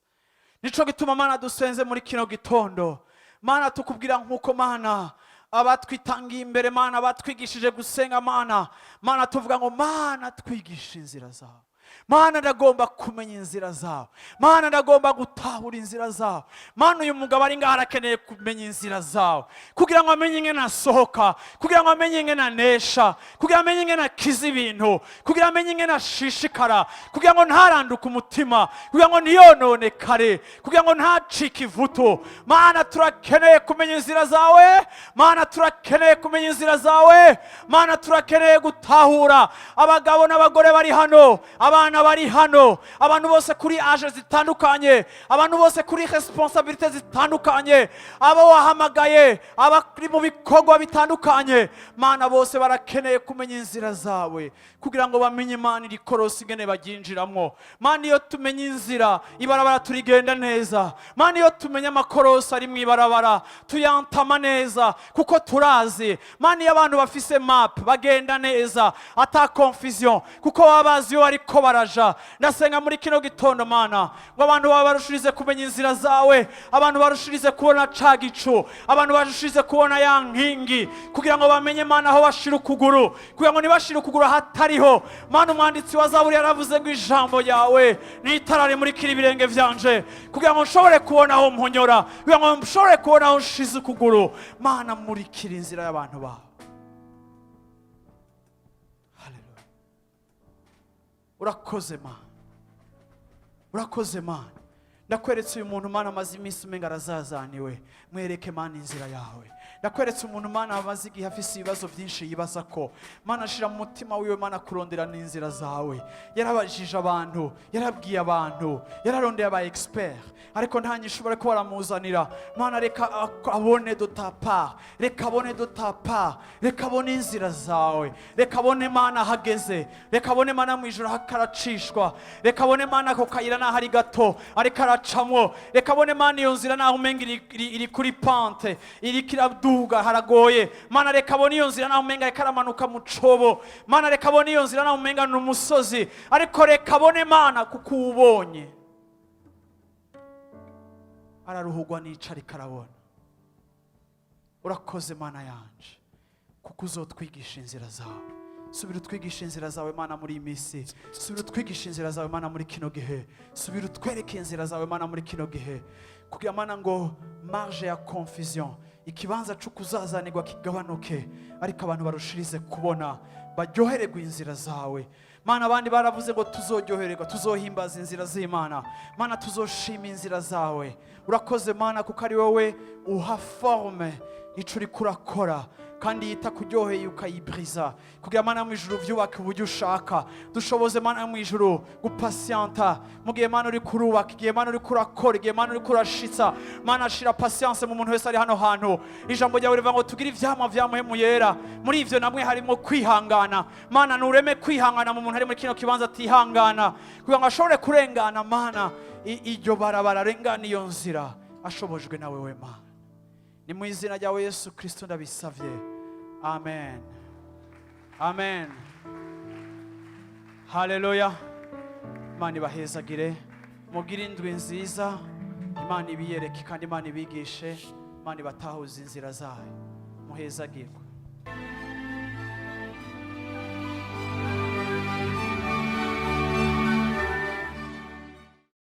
Nico gituma, Mana, dusenze muri kino gitondo. Mana, tukubwira nk'uko, Mana, abatwitangiye imbere, Mana, batwigishije gusenga. Mana, Mana, tuvuga ngo: "Mana, twigisha inzira zawe." Mana, ndagomba kumenya inzira zawe. Mana, ndagomba gutahura inzira zawe. Mana, uyu mugabo ari ngaho arakeneye kumenya inzira zawe kugira ngo amenye ingene asohoka, kugira ngo amenye ingene anesha, kugira ngo amenye ingene akiza ibintu, kugira ngo amenye ingene ashishikara, kugira ngo ntaranduke umutima, kugira ngo ntiyononekare, kugira ngo ntacike ivutu. Mana, turakeneye kumenya inzira zawe. Mana, turakeneye kumenya inzira zawe. Mana, turakeneye gutahura. Abagabo n'abagore bari hano, abana bari hano, abantu bose kuri âges zitandukanye, abantu bose kuri responsabilités zitandukanye, abo wahamagaye, abari mu bikorwa bitandukanye, Mana, bose barakeneye kumenya inzira zawe kugira ngo bamenye, Imana, iri korosi ingene baryinjiramwo. Mana, iyo tumenye inzira, ibarabara turigenda neza. Mana, iyo tumenye amakorosi ari mu ibarabara, tuyantama neza kuko turazi. Mana, iyo abantu bafise map, bagenda neza ata confusion kuko baba bazi iyo bariko baraja. Ndasenga muri kino gitondo, Mana, ngo abantu bawe barushirize kumenya inzira zawe, abantu barushirize kubona ca gicu, abantu barushirize kubona ya nkingi, kugira ngo bamenye, Mana, aho bashira ukuguru, kugira ngo ntibashire ukuguru ahatariho. Mana, umwanditsi wa Zaburi yaravuze ngo ijambo ryawe ni itara rimurikira ibirenge vyanje, kugira ngo nshobore kubona aho mponyora, kugira ngo nshobore kubona aho nshize ukuguru. Mana, murikira inzira y'abantu bawe. Haleluya. Urakoze, Mana, urakoze, Mana. Ndakweretse uyu muntu, Mana, amaze iminsi umenga arazazaniwe. Mwereke, Mana, inzira yawe. Ndakweretse umuntu, Mana, amaze igihe afise ibibazo byinshi yibaza ko. Mana, ashira mu mutima wiwe, Mana, kurondera n'inzira zawe. Yarabajije abantu, yarabwiye abantu, yararondeye aba expert, ariko nta nyishu bariko baramuzanira. Mana, reka abone de ta part, reka abone de ta part, reka abone inzira zawe, reka abone, Mana, ahageze, reka abone, Mana, mu ijoro hakaracishwa, reka abone, Mana, ako kayira naho ari gato ariko aracamwo, reka abone, Mana, iyo nzira naho umenga iri kuri pente, iriko iraduga, haragoye. Mana, reka abone iyo nzira naho umenga ariko aramanuka mu cobo. Mana, reka abone iyo nzira naho umenga ni umusozi, ariko reka abone, Mana, kuko uwubonye araruhugwa n'ico ariko arabona. Urakoze, Mana yanje, kuko uzotwigisha inzira zawe. Subira utwigisha inzira zawe, Mana, muri iyi minsi. Subira utwigisha inzira zawe, Mana, muri kino gihe. Subira utwereke inzira zawe, Mana, muri kino gihe, kugira, Mana, ngo marge ya confusion, ikibanza cyo kuzazanirwa kigabanuke, ariko abantu barushirize kubona, baryohererwe inzira zawe. Mana, abandi baravuze ngo tuzoryohererwa, tuzohimbaza inzira z'Imana. Mana, tuzoshima inzira zawe. Urakoze, Mana, kuko ari wowe uha forme ico uriko urakora, kandi yita kuryoheye ukayibiriza, kugira, Mana, mu ijuru byubake uburyo ushaka. Dushoboze, Mana, mu ijuru gupasiyanta mu gihe, Mana, uri kurubaka, igihe, Mana, uri kurakora, igihe, Mana, uri kurashitsa. Mana, shira patience mu muntu wese ari hano hantu. Ijambo ryawe rivuga ngo tugire ivyamwa vya Muhemu Yera. Muri ivyo namwe harimo kwihangana. Mana, nureme kwihangana mu muntu ari muri kino kibanza atihangana, kugira ngo ashobore kurengana, Mana, iryo barabara, arengana iyo nzira ashobojwe nawe we. Mana, ni mu izina ryawe Yesu Kristo ndabisavye, amen, amen. Haleluya. Imana ibahezagire, mugire indwi nziza. Imana ibiyereke kandi Imana ibigishe, Imana ibatahuze inzira zayo. Muhezagirwe.